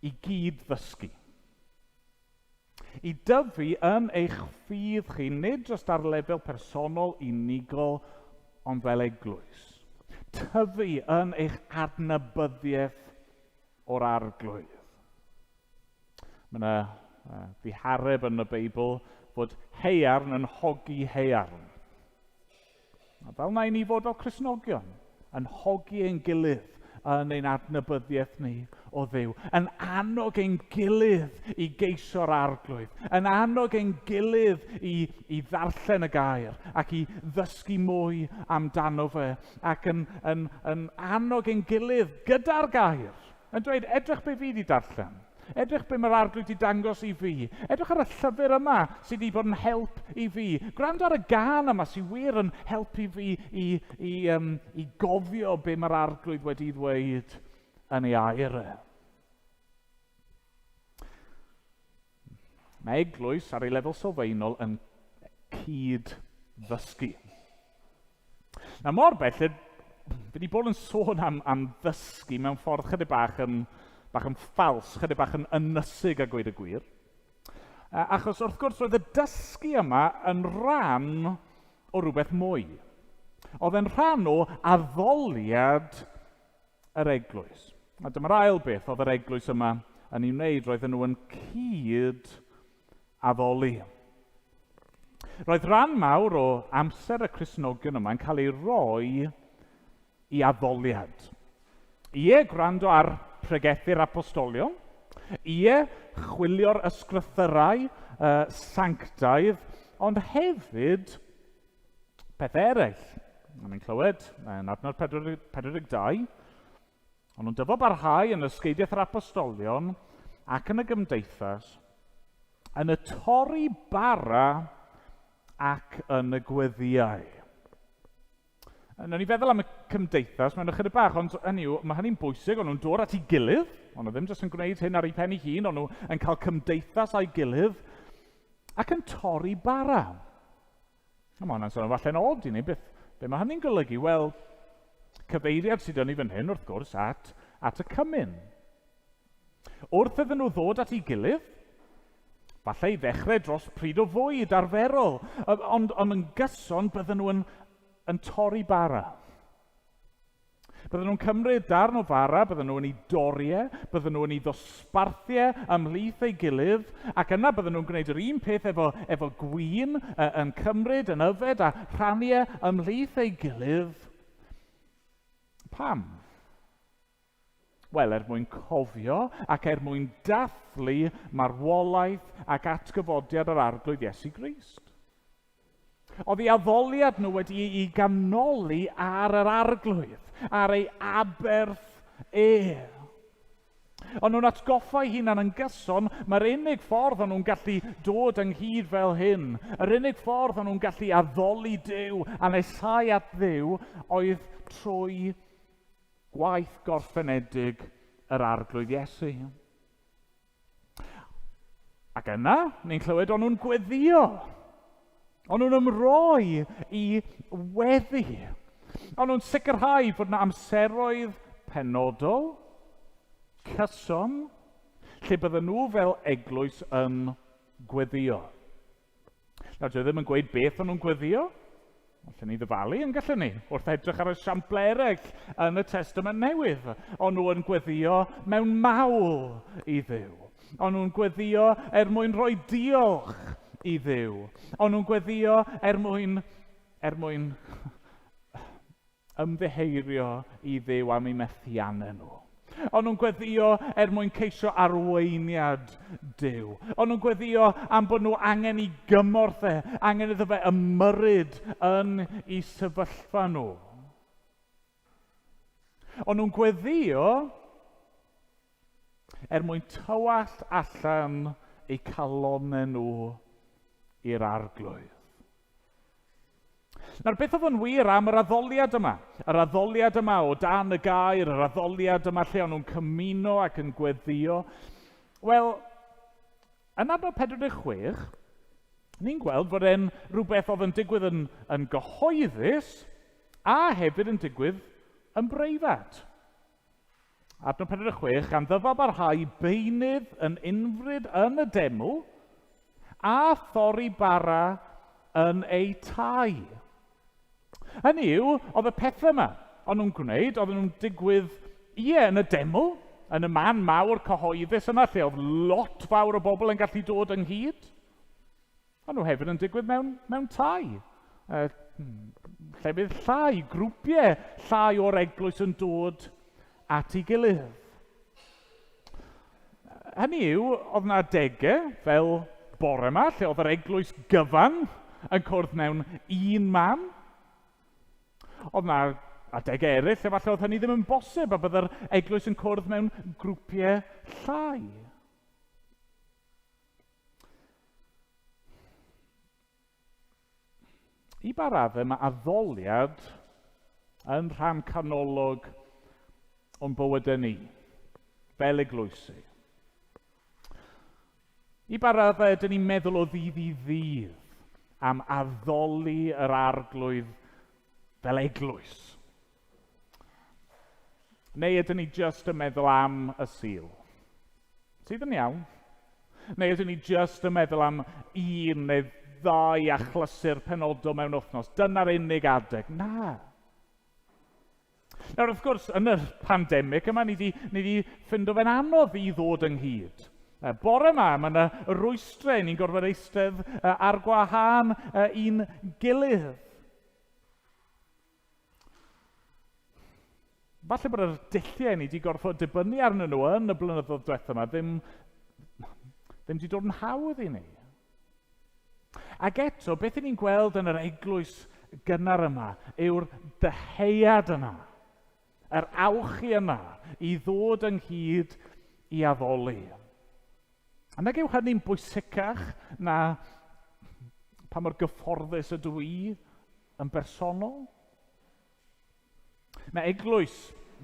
i gyd ddysgu. I dyfu yn eich ffydd chi, nid jyst ar lefel personol unigol, ond fel eglwys. Tyfu yn eich adnabyddiaeth o'r Arglwydd. Mae yna ddihareb yn y Beibl fod haearn yn hogi haearn. A fel na i ni fod fel Cristnogion, yn hogi ein gilydd yn ein adnabyddiaeth ni o Dduw, yn annog ein gilydd i geisio'r Arglwydd, yn annog ein gilydd i, i ddarllen y gair ac i ddysgu mwy amdano fe, ac yn, yn, yn annog ein gilydd gyda'r gair, yn dweud, edrych be fi wedi darllen. Edrych be mae'r Arglwydd wedi dangos i fi. Edrych ar y llyfr yma sydd wedi bod yn help i fi. Gwrando ar y gân yma sydd wir yn helpu fi i, i, um, i gofio be mae'r Arglwydd wedi ddweud yn ei air e. Mae eglwys ar ei lefel sylfaenol yn cyd-ddysgu. Na mor bell, fi wedi bod yn sôn am, am ddysgu mewn ffordd chydig bach yn, bach yn ffals, chydig bach yn ynysig a gweud y gwir. Achos wrth gwrs roedd y dysgu yma yn rhan o rhywbeth mwy. Oedd e'n rhan o addoliad yr eglwys. A dyma'r ail beth oedd yr eglwys yma yn ei wneud, roedden nhw yn cyd addoli. Roedd rhan mawr o amser y Cristnogion yma yn cael ei roi i addoliad. Ie, gwrando ar pregethu'r apostolion. Ie, chwilio'r ysgrythyrau uh, sanctaidd, ond hefyd pethau eraill. Mae'n clywed yn adnod 42, ond nhw'n dyfo barhau yn ysgeidiaeth yr apostolion ac yn y gymdeithas, yn y torri bara ac yn y gweddiau. Nawn ni feddwl am y cymdeithas mewn ychydig bach, ond hynny yw, mae hynny'n bwysig, o'n nhw'n dod at ei gilydd, o'n nhw ddim jyst yn gwneud hyn ar ei pen ei hun, o'n nhw yn cael cymdeithas â'i gilydd, ac yn torri bara. A mae hwnna'n sôn falle'n od i ni, beth, be mae hynny'n golygu? Wel, cyfeiriad sydd yn ni fan hyn, wrth gwrs, at, at y cymun. Wrth iddyn nhw ddod at ei gilydd, falle i ddechrau dros pryd o fwyd arferol, ond, ond yn gyson bydden nhw yn, yn torri bara. Bydden nhw'n cymryd darn o fara, bydden nhw'n ei dorri e, bydden nhw'n ei ddosbarthu e ymhlith ei gilydd, ac yna bydden nhw'n gwneud yr un peth efo, efo gwin, yn cymryd, yn yfed a rhannu e ymhlith ei gilydd. Pam? Wel, er mwyn cofio ac er mwyn dathlu marwolaeth ac atgyfodiad yr Arglwydd Iesu Grist. Oedd ei addoliad nhw wedi ei ganoli ar yr Arglwydd, ar ei aberth e. Ond nhw'n atgoffa eu hunan yn gyson, mae'r unig ffordd o'n nhw'n gallu dod ynghyd fel hyn, yr unig ffordd o'n nhw'n gallu addoli Duw a nesau at Dduw oedd trwy Gwaith gorffenedig yr Arglwydd Iesu. Ac yna, ni'n clywed o'n nhw'n gweddio. O'n nhw'n ymroi i weddi. O'n nhw'n sicrhau fod yna amseroedd penodol, cyson, lle bydden nhw fel eglwys yn gweddio. Nawr, dwi e ddim yn gweud beth o'n nhw'n gweddio. Allen ni ddyfalu yn gallen ni, wrth edrych ar esiamplau eraill yn y Testament Newydd. O'n nhw yn gweddio mewn mawl i Dduw. O'n nhw'n gweddio er mwyn rhoi diolch i Dduw. O'n nhw'n gweddio er mwyn, er mwyn ymddiheurio i Dduw am eu methiannau nhw. O'n nhw'n gweddio er mwyn ceisio arweiniad Duw. O'n nhw'n gweddio am bod nhw angen i gymorth e, angen iddo fe ymyrryd yn eu sefyllfa nhw. O'n nhw'n gweddio er mwyn tywallt allan eu calonnau nhw i'r arglwydd. Nawr, beth oedd yn wir am yr addoliad yma? Yr addoliad yma o dan y gair, yr addoliad yma lle o'n nhw'n cymuno ac yn gweddio. Wel, yn adnod 46, ni'n gweld fod e'n rhywbeth oedd yn digwydd yn, yn gyhoeddus a hefyd yn digwydd yn breifat. Adnod 46, gan ddyfalbarhau beunydd yn unfryd yn y deml a thorri bara yn eu tai. Hynny yw, oedd y pethau yma, o'n nhw'n gwneud, oedden nhw'n digwydd, ie, yn y deml, yn y man mawr cyhoeddus yna, lle oedd lot fawr o bobl yn gallu dod ynghyd. O'n nhw hefyd yn digwydd mewn, mewn tai. Uh, llefydd llai, grwpiau llai o'r eglwys yn dod at ei gilydd. Hynny yw, oedd yna adegau fel bore yma, lle oedd yr eglwys gyfan yn cwrdd mewn un man. Oedd yna adegau eraill lle falle oedd hynny ddim yn bosib a byddai'r eglwys yn cwrdd mewn grwpiau llai. I ba raddau mae addoliad yn rhan canolog o'n bywydau ni, fel eglwysi? I ba raddau ydyn ni'n meddwl o ddydd i ddydd am addoli yr arglwydd fel eglwys? Neu ydyn ni jyst yn meddwl am y Sul? Sydd yn iawn. Neu ydyn ni jyst yn meddwl am un neu ddau achlysur penodol mewn wythnos? Dyna'r unig adeg. Na. Nawr, wrth gwrs, yn y pandemig yma, ni wedi ni di ffindo fe'n anodd i ddod ynghyd. Bore yma, mae yna rwystrau, ni'n gorfod eistedd ar gwahân i'n gilydd. Falle bod yr dulliau ni wedi gorfod dibynnu arnyn nhw yn y blynyddoedd diwethaf yma ddim, ddim wedi dod yn hawdd i ni. Ac eto, beth ni'n gweld yn yr eglwys gynnar yma yw'r dyheuad yna, yr awchu yna i ddod ynghyd i addoli. A nag yw hynny'n bwysicach na pa mor gyfforddus ydw i yn bersonol? Mae eglwys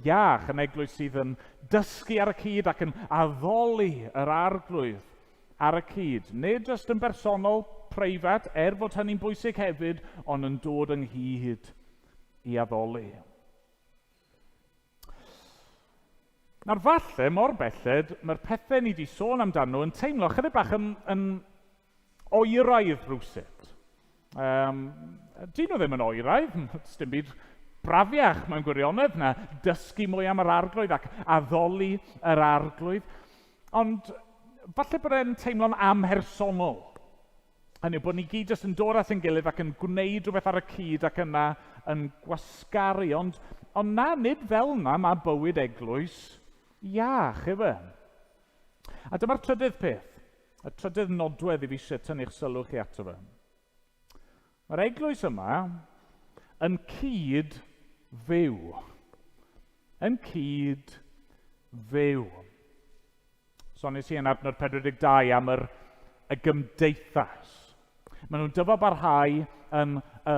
iach yn eglwys sydd yn dysgu ar y cyd ac yn addoli yr arglwydd ar y cyd. Nid jyst yn bersonol, preifat, er fod hynny'n bwysig hefyd, ond yn dod ynghyd i addoli. Nawr falle, mor belled, mae'r pethau ni wedi sôn amdano yn teimlo chydig bach yn, yn oeraidd rhywsut. Um, dyn nhw ddim yn oeraidd, dim byd brafiach mewn gwirionedd na dysgu mwy am yr arglwydd ac addoli yr arglwydd. Ond falle bod e'n teimlo'n amhersonol. Hynny yw bod ni gyd jyst yn dod at ein gilydd ac yn gwneud rhywbeth ar y cyd ac yna yn gwasgaru. Ond, ond na, nid fel yna mae bywyd eglwys iach, efe. A dyma'r trydydd peth. Y trydydd nodwedd i fi eisiau tynnu'ch sylw chi ato fe. Mae'r eglwys yma yn cyd fyw. Yn cyd fyw. Soniais i yn adnod 42 am yr, y gymdeithas. Maen nhw'n dyfo barhau yn y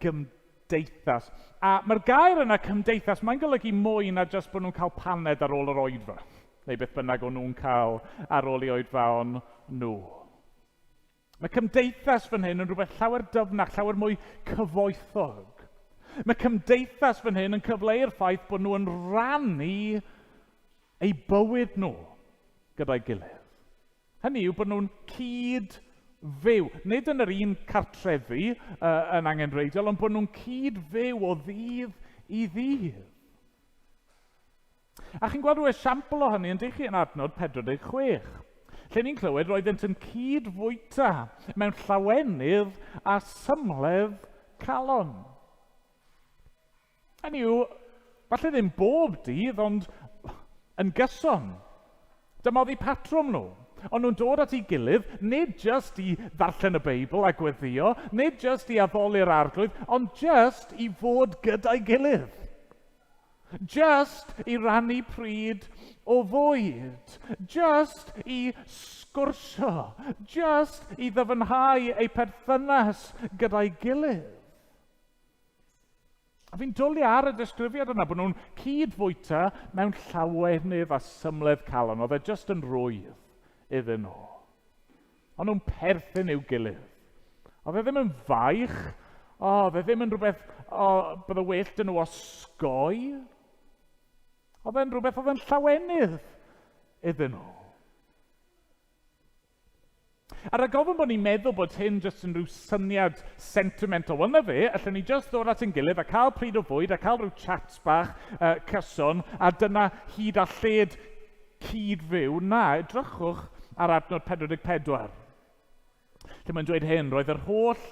gymdeithas. A mae'r gair yna, cymdeithas, mae'n golygu mwy na jyst bod nhw'n cael paned ar ôl yr oedfa. Neu beth bynnag o'n nhw'n cael ar ôl i oedfaon nhw. Mae cymdeithas fan hyn yn rhywbeth llawer dyfnach, llawer mwy cyfoethog. Mae cymdeithas fan hyn yn cyfleu'r ffaith bod nhw yn rannu eu bywyd nhw gyda'i gilydd. Hynny yw bod nhw'n cyd-fyw. Nid yn yr un cartrefi uh, yn angenrheidiol, ond bod nhw'n cyd-fyw o ddydd i ddydd. A chi'n gweld rhyw esiampl o hynny yn dych chi yn adnod 46, lle ni'n clywed roeddent yn cyd-fwyta mewn llawenydd a symledd calon. Hynny yw, falle ddim bob dydd, ond yn gyson. Dyma oedd eu patrwm nhw. Ond nhw'n dod at ei gilydd, nid jyst i ddarllen y Beibl a gweddio, nid jyst i addoli'r arglwydd, ond jyst i fod gyda'i gilydd. Jyst i rannu pryd o fwyd. Jyst i sgwrsio. Jyst i ddyfnhau eu perthynas gyda'i gilydd. A fi'n dwlu ar y disgrifiad yna bod nhw'n cyd-fwyta mewn llawenydd a symledd calon. Oedd e jyst yn rwydd iddyn nhw. O'n nhw'n perthyn i'w gilydd. Oedd e ddim yn faich. O, oedd e ddim yn rhywbeth o, bydde well dyn nhw osgoi. Oedd e'n rhywbeth oedd yn llawenydd iddyn nhw. A rhag ofn bod ni'n meddwl bod hyn jyst yn rhyw syniad sentimental, wel na fe, allwn ni jyst ddod at ein gilydd a cael pryd o fwyd a cael rhyw chats bach uh, cyson a dyna hyd a lled cyd-fyw. Na, edrychwch ar adnod 44. Lle mae'n dweud hyn, roedd yr holl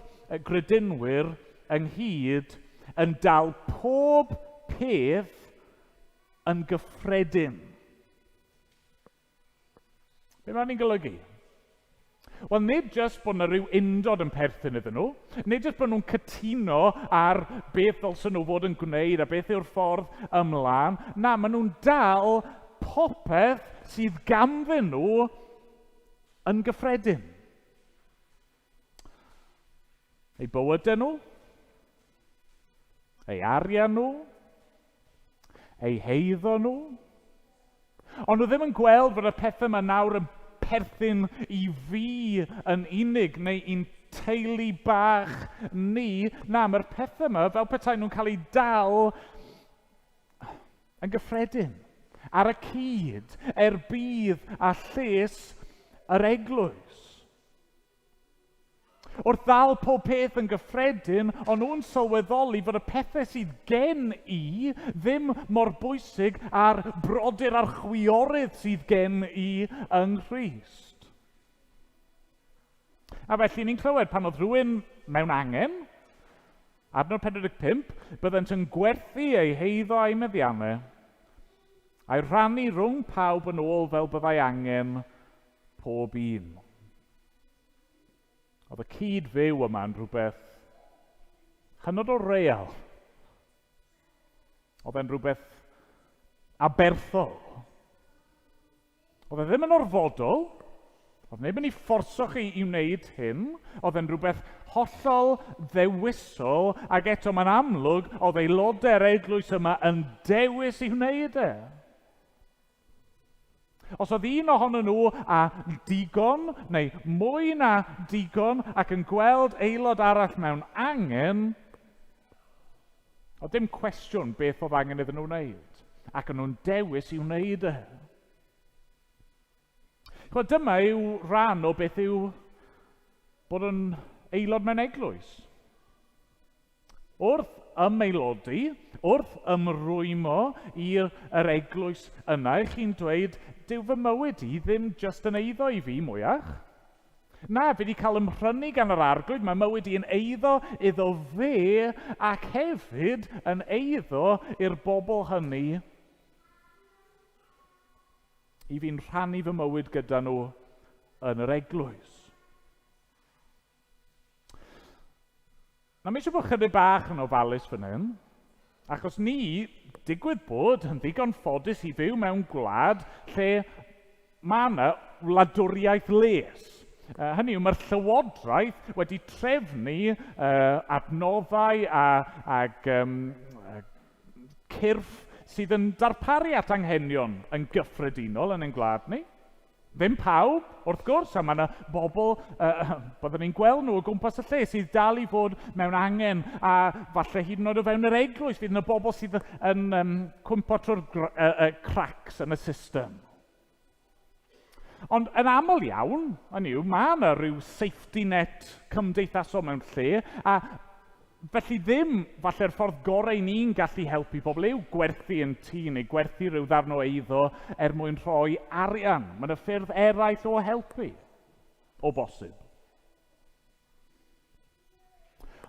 gredinwyr ynghyd yn dal pob peth yn gyffredin. Be mae'n ni'n golygu? Wel, nid jyst bod yna rhyw undod yn perthyn iddyn nhw, nid jyst bod nhw'n cytuno ar beth ddylsen nhw fod yn gwneud a beth yw'r ffordd ymlaen. Na, maen nhw'n dal popeth sydd ganddyn nhw yn gyffredin. Eu bywydau nhw, eu arian nhw, eu heiddo nhw. Ond nhw ddim yn gweld fod y pethau yma nawr yn perthyn i fi yn unig neu i'n teulu bach ni. Na, mae'r pethau yma fel petai nhw'n cael eu dal yn gyffredin, ar y cyd, er budd a lles yr eglwys. Wrth ddal pob peth yn gyffredin, o'n nhw'n sylweddoli fod y pethau sydd gen i ddim mor bwysig â'r brodyr a'r chwiorydd sydd gen i yng Nghrist. A felly ni'n clywed pan oedd rhywun mewn angen, adnod 45, byddent yn gwerthu eu heiddo a'u meddiannau, a'i rhannu rhwng pawb yn ôl fel byddai angen pob un. Oedd y cyd-fyw yma yn rhywbeth hynod o real. Oedd e'n rhywbeth aberthol. Oedd e ddim yn orfodol. Oedd neb yn ei fforso chi i wneud hyn. Oedd e'n rhywbeth hollol ddewisol, ac eto mae'n amlwg oedd aelodau'r eglwys yma yn dewis i wneud e. Os oedd un ohonyn nhw â digon, neu mwy na digon, ac yn gweld aelod arall mewn angen, oedd dim cwestiwn beth oedd angen iddyn nhw wneud, ac o'n nhw'n dewis i wneud e. Chwa, dyma yw rhan o beth yw bod yn aelod mewn eglwys. Wrth ymaelodi, wrth ymrwymo i'r yr eglwys yna, ych chi'n dweud, dyw fy mywyd i ddim jyst yn eiddo i fi mwyach. Na, fi wedi cael ymhrynu gan yr arglwydd, mae mywyd i yn eiddo iddo fe ac hefyd yn eiddo i'r bobl hynny i fi'n rhannu fy mywyd gyda nhw yn yr eglwys. Na, mae eisiau bod chydig bach yn ofalus fan hyn, achos ni, digwydd bod, yn ddigon ffodus i fyw mewn gwlad lle mae yna wladwriaeth les. Hynny yw, mae'r llywodraeth wedi trefnu adnoddau a, ag cyrff sydd yn darparu at anghenion yn gyffredinol yn ein gwlad ni. Ddim pawb, wrth gwrs, a mae yna bobl, byddwn ni'n gweld nhw o gwmpas y lle, sydd dal i fod mewn angen, a falle hyd yn oed o fewn yr eglwys, fydd yna bobl sydd yn cwympo trwy'r cracks yn y system. Ond yn aml iawn, hynny yw, mae yna rhyw safety net cymdeithasol mewn lle, a Felly ddim, falle'r ffordd gorau ni'n gallu helpu pobl yw gwerthu yn tŷ neu gwerthu rhyw ddarn o eiddo er mwyn rhoi arian. Mae yna ffyrdd eraill o helpu, o bosib.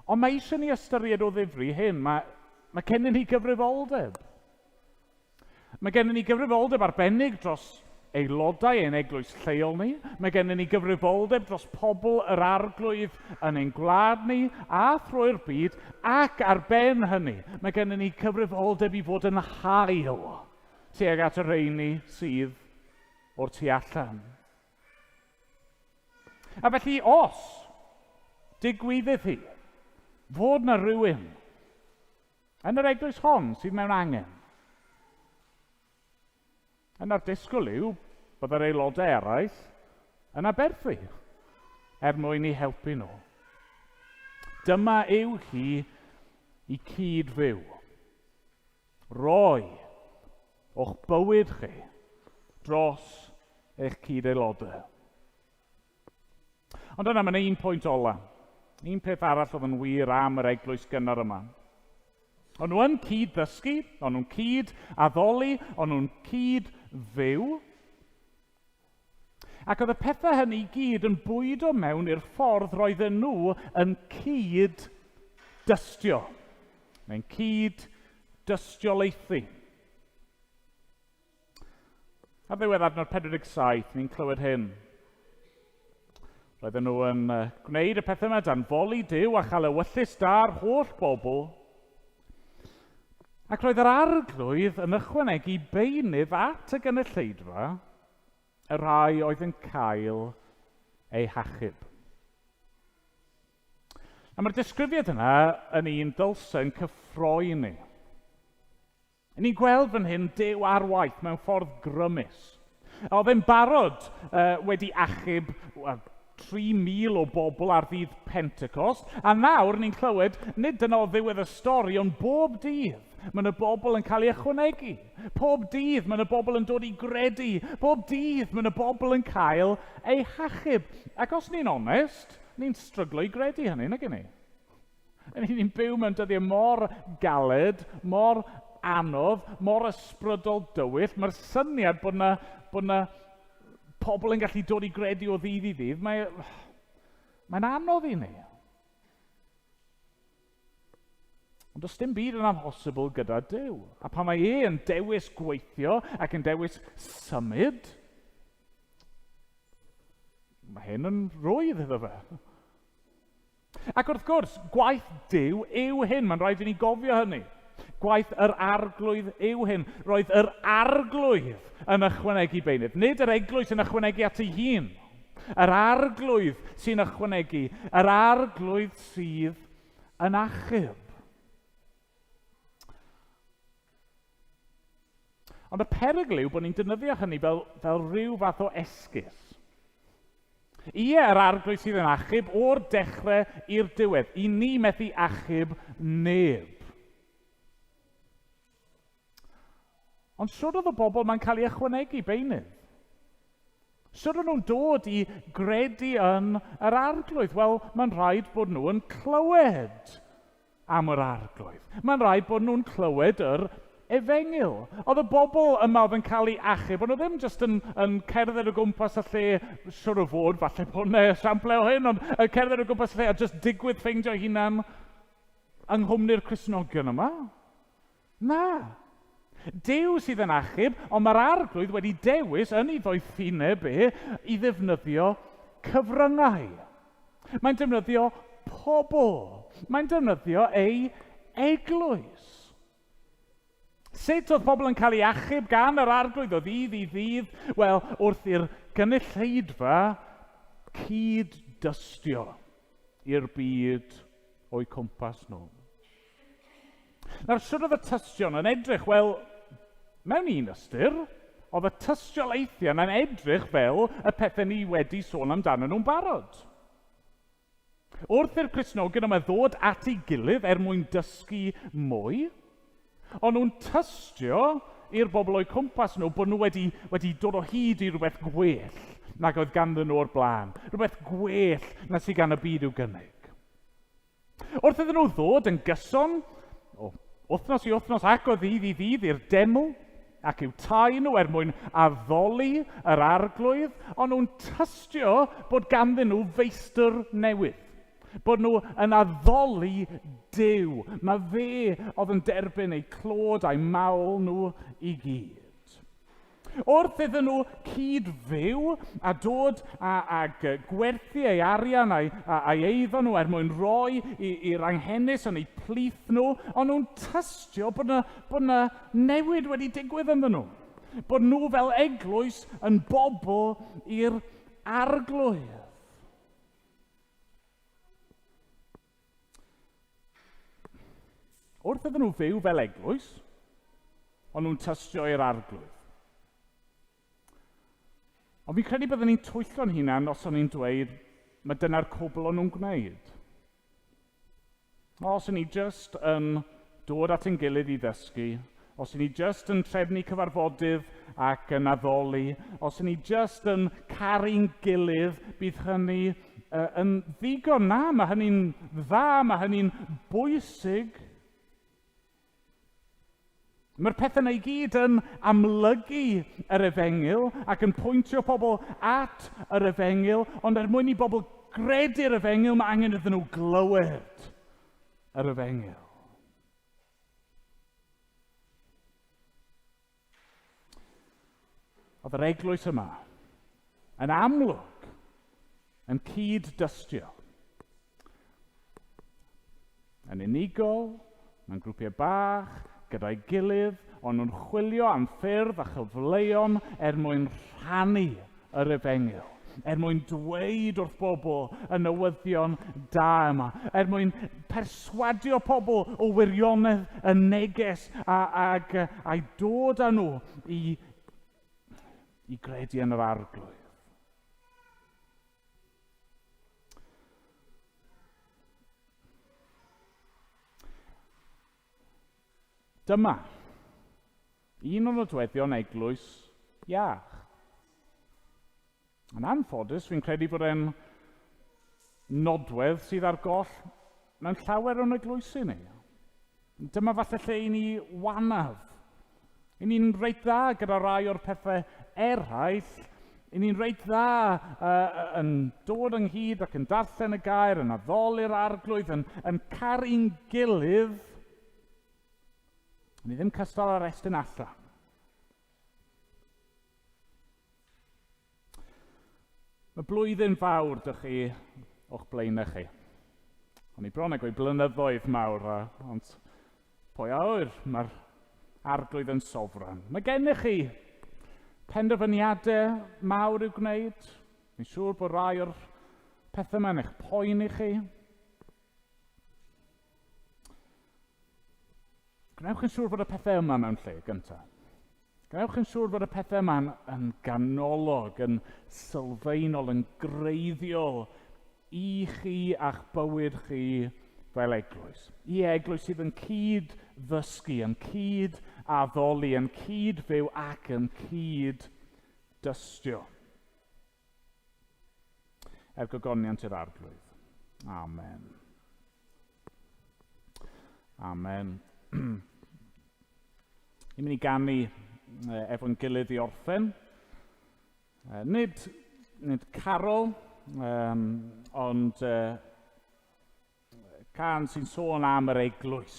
Ond mae eisiau ni ystyried o ddifri hyn. Mae, mae gennym ni gyfrifoldeb. Mae gennym ni gyfrifoldeb arbennig dros aelodau ein eglwys lleol ni. Mae gennym ni gyfrifoldeb dros pobl yr arglwydd yn ein gwlad ni a thrwy'r byd, ac ar ben hynny, mae gennym ni cyfrifoldeb i fod yn hael tuag at y rheini sydd o'r tu allan. A felly, os digwyddydd hi fod na rhywun Yn yr eglwys hon sydd mewn angen. Yna'r disgwyl yw bod yr aelodau eraill yn aberthu er mwyn i helpu nhw. Dyma yw hi i cyd fyw. Roi o'ch bywyd chi dros eich cyd-aelodau. Ond yna, mae'n un pwynt ola. Un peth arall oedd yn wir am yr eglwys gynnar yma. O'n nhw yn cyd ddysgu, o'n nhw'n cyd addoli, o'n nhw'n cyd fyw. Ac oedd y pethau hynny i gyd yn bwydo mewn i'r ffordd roedden nhw yn cyd dystio. Neu'n cyd dystiolaethu. Ar ddiwedd adnod 47, ni'n clywed hyn. Roedden nhw yn gwneud y pethau yma dan foli Duw a chael ewyllys da'r holl bobl. Ac roedd yr arglwydd yn ychwanegu beunydd at y gynulleidfa, y rhai oedd yn cael eu hachub. A mae'r disgrifiad yna yn un dylse yn cyffroi ni. Ni'n gweld fan hyn Duw ar waith mewn ffordd grymus. Oedd e'n barod wedi achub well, 3,000 o bobl ar ddydd Pentecost, a nawr ni'n clywed, nid dyna o ddiwedd y stori, ond bob dydd mae yna bobl yn cael ei ychwanegu. Pob dydd mae yna bobl yn dod i gredu. Bob dydd mae yna bobl yn cael eu hachub. Ac os ni'n onest, ni'n stryglo i gredu hynny, nag ni? Ni'n byw mewn dyddiau mor galed, mor anodd, mor ysbrydol dywyll. Mae'r syniad bod yna, bod yna pobl yn gallu dod i gredu o ddydd i ddydd, mae, mae'n anodd i ni. Ond does dim byd yn amhosibl gyda Duw. A pan mae e yn dewis gweithio ac yn dewis symud, mae hyn yn rwydd iddo fe. Ac wrth gwrs, gwaith Duw yw hyn, mae'n rhaid i ni gofio hynny. Gwaith yr arglwydd yw hyn. Roedd yr arglwydd yn ychwanegu beunydd, nid yr eglwys yn ychwanegu at ei hun. Yr arglwydd sy'n ychwanegu, yr arglwydd sydd yn achub. Ond y perygl yw bod ni'n defnyddio hynny fel, fel rhyw fath o esgus. Ie, yr arglwydd sydd yn achub o'r dechrau i'r diwedd. I ni methu achub neb. Ond siwr oedd y bobl mae'n cael ei ychwanegu beunydd. Siwr o'n nhw'n dod i gredu yn yr arglwydd? Wel, mae'n rhaid bod nhw yn clywed am yr arglwydd. Mae'n rhaid bod nhw'n clywed yr efengyl. Oedd y bobl yma oedd yn cael eu achub, ond nhw ddim jyst yn, yn cerdded o gwmpas y lle, siwr o fod, falle bod yna esiamplau o hyn, ond yn cerdded o gwmpas y lle a jyst digwydd ffeindio hunan yng nghwmni'r Cristnogion yma. Na. Duw sydd yn achub, ond mae'r arglwydd wedi dewis yn ei ddoethineb e i ddefnyddio cyfryngau. Mae'n defnyddio pobl. Mae'n defnyddio ei eglwys. Sut oedd pobl yn cael ei achub gan yr arglwydd o ddydd i ddydd? Wel, wrth i'r gynulleidfa cyd-dystio i'r byd o'u cwmpas nhw. Nawr, sut oedd y tystion yn edrych? Wel, mewn un ystyr, oedd y tystiolaethiau yna'n edrych fel y pethau ni wedi sôn amdanyn nhw'n barod. Wrth i'r Cristnogion yma ddod at ei gilydd er mwyn dysgu mwy, o'n nhw'n tystio i'r bobl o'u cwmpas nhw bod nhw wedi, wedi dod o hyd i rhywbeth gwell nag oedd ganddyn nhw o'r blaen, rhywbeth gwell na sydd gan y byd i'w gynnig. Wrth iddyn nhw ddod yn gyson, o wythnos i wythnos ac o ddydd i ddydd i'r deml ac i'w tai nhw er mwyn addoli yr arglwydd, ond nhw'n tystio bod ganddyn nhw feistr newydd. Bod nhw yn addoli Duw. Mae fe oedd yn derbyn eu clod a'u mawl nhw i gyd. Wrth iddyn nhw cyd-fyw a dod a, ag gwerthu ei arian a'i, a'i eiddo nhw er mwyn rhoi i'r anghenus yn eu plith nhw, ond nhw'n tystio bod yna, bod yna newid wedi digwydd ynddyn nhw. Bod nhw fel eglwys yn bobl i'r arglwydd. Wrth iddyn nhw fyw fel eglwys, ond nhw'n tystio i'r arglwydd. Ond fi'n credu byddwn ni'n twyllo'n hunan os o'n i'n dweud mae dyna'r cwbl o'n nhw'n gwneud. Os o'n ni jyst yn dod at ein gilydd i ddysgu, os o'n ni jyst yn trefnu cyfarfodydd ac yn addoli, os o'n ni jyst yn caru'n gilydd, bydd hynny yn ddigon. Na, mae hynny'n dda, mae hynny'n bwysig. Mae'r pethau yna i gyd yn amlygu yr efengyl ac yn pwyntio pobl at yr efengyl, ond er mwyn i bobl gredu'r efengyl, mae angen iddyn nhw glywed yr efengyl. Oedd yr eglwys yma yn amlwg yn cyd-dystio. Yn unigol, mewn grwpiau bach, gyda'i gilydd, ond nhw'n chwilio am ffyrdd a chyfleon er mwyn rhannu yr efengyl, er mwyn dweud wrth bobl y newyddion da yma, er mwyn perswadio pobl o wirionedd y neges a, ag, a'i dod â nhw i, i gredu yn yr Arglwydd. Dyma un o nodweddion eglwys iach. Yn anffodus, fi'n credu bod e'n nodwedd sydd ar goll mewn llawer o'n eglwysi ni. Dyma falle lle i ni wanaf. I ni'n reit dda gyda rai o'r pethau eraill. I ni'n reit dda yn dod ynghyd ac yn darllen y gair, yn addoli'r Arglwydd, yn caru'n gilydd. Ni ddim cystal ar estyn allan. Mae blwyddyn fawr dych chi o'ch blaenau chi. O'n i bron ag o'i blynyddoedd mawr, ond pwy a ŵyr, mae'r Arglwydd yn sofran. Mae gennych chi penderfyniadau mawr i'w gwneud. Fi'n siŵr bod rai o'r pethau yma'n eich poeni chi. Gwnewch yn siŵr bod y pethau yma mewn lle gyntaf. Gwnewch yn siŵr bod y pethau yma'n yn ganolog, yn sylfaenol, yn greiddiol i chi a'ch bywyd chi fel eglwys. I eglwys sydd yn cyd ddysgu, yn cyd addoli, yn cyd fyw ac yn cyd dystio. Er gogoniant i'r Arglwydd. Amen. Amen. Ni'n mynd i ganu efo'n gilydd i orffen. Nid carol, ond cân sy'n sôn am yr eglwys.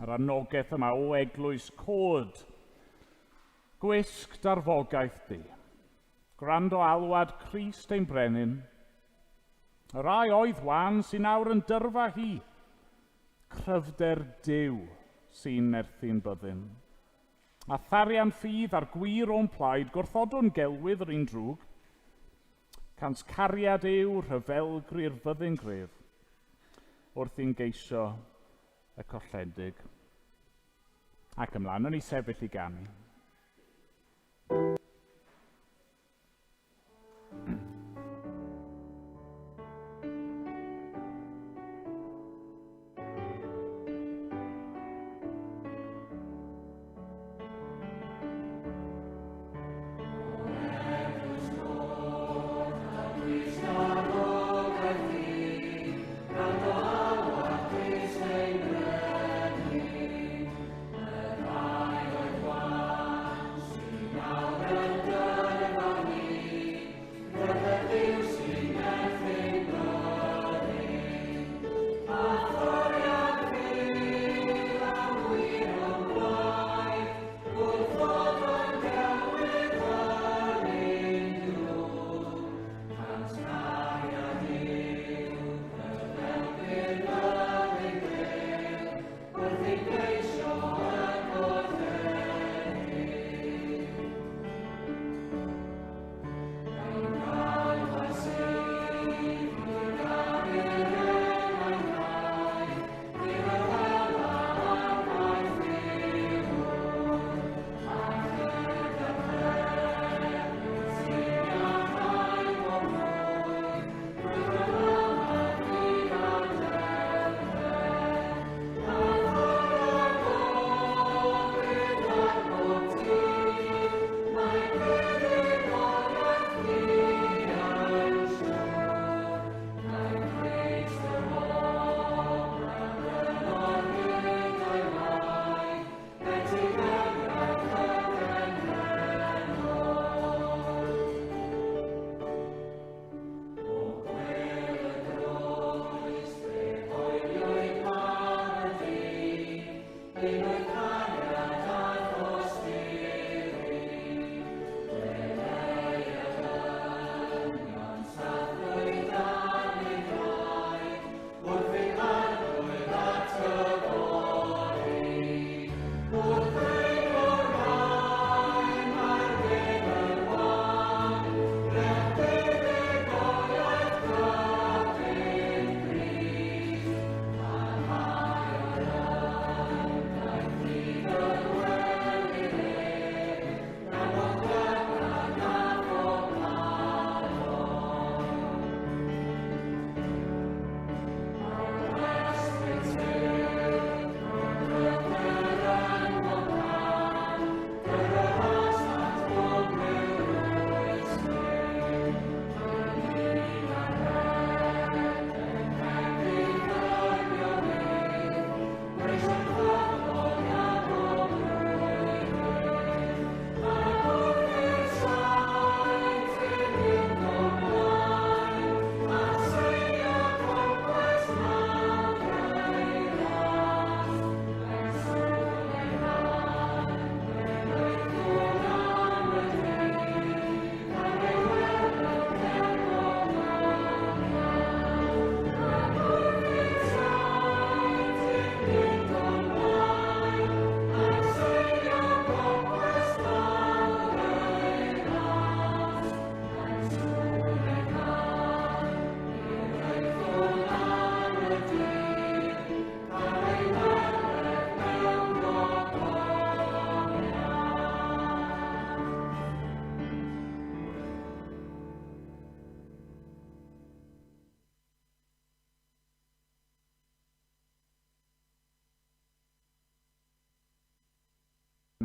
Yr anogaeth yma o eglwys cod. Gwisg darfogaeth di. Gwrando alwad Crist ein brenin. Y rai oedd wan sy'n awr yn dyrfa hi. Cryfder Duw sy'n nerthu'n byddin. A tharian ffydd a'r gwir o'n plaid, gwrthodwn gelwydd yr un drwg. Cant cariad yw rhyfelgri'r fyddin gref, wrth i'n geisio y colledig. Ac ymlaen, o'n i sefyll i ganu.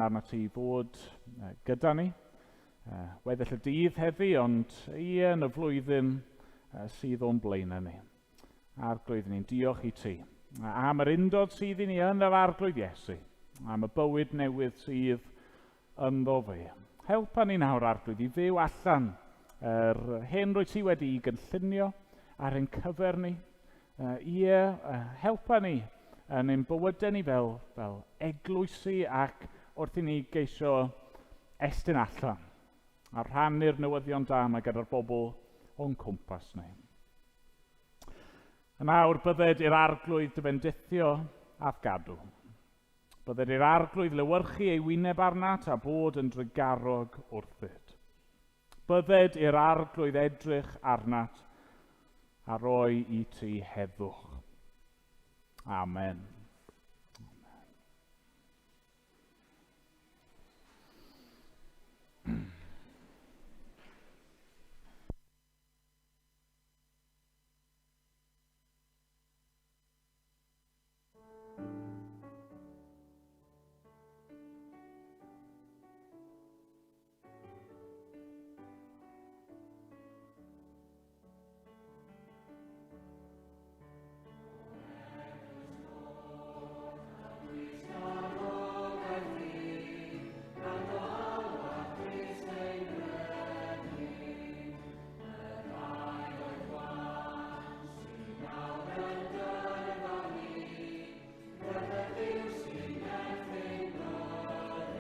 Arna ti fod gyda ni weddill y dydd heddi, ond ie yn y flwyddyn sydd o'n blaenau ni. Arglwydd, ni'n diolch i ti am yr undod sydd i ni yn yr Arglwydd Iesu, am y bywyd newydd sydd ynddo fe. Helpa ni nawr, Arglwydd, i fyw allan yr hyn rwy ti wedi'i gynllunio ar ein cyfer ni. Ie, helpa ni yn ein bywydau ni fel, fel eglwysi ac wrth i ni geisio estyn allan a rhannu'r newyddion da yma gyda'r bobl o'n cwmpas ni. Yn awr bydded i'r arglwydd dy fendithio a'th gadw. Bydded i'r arglwydd lewyrchu ei wyneb arnat a bod yn drugarog wrthyt. Bydded i'r arglwydd edrych arnat a roi i ti heddwch. Amen.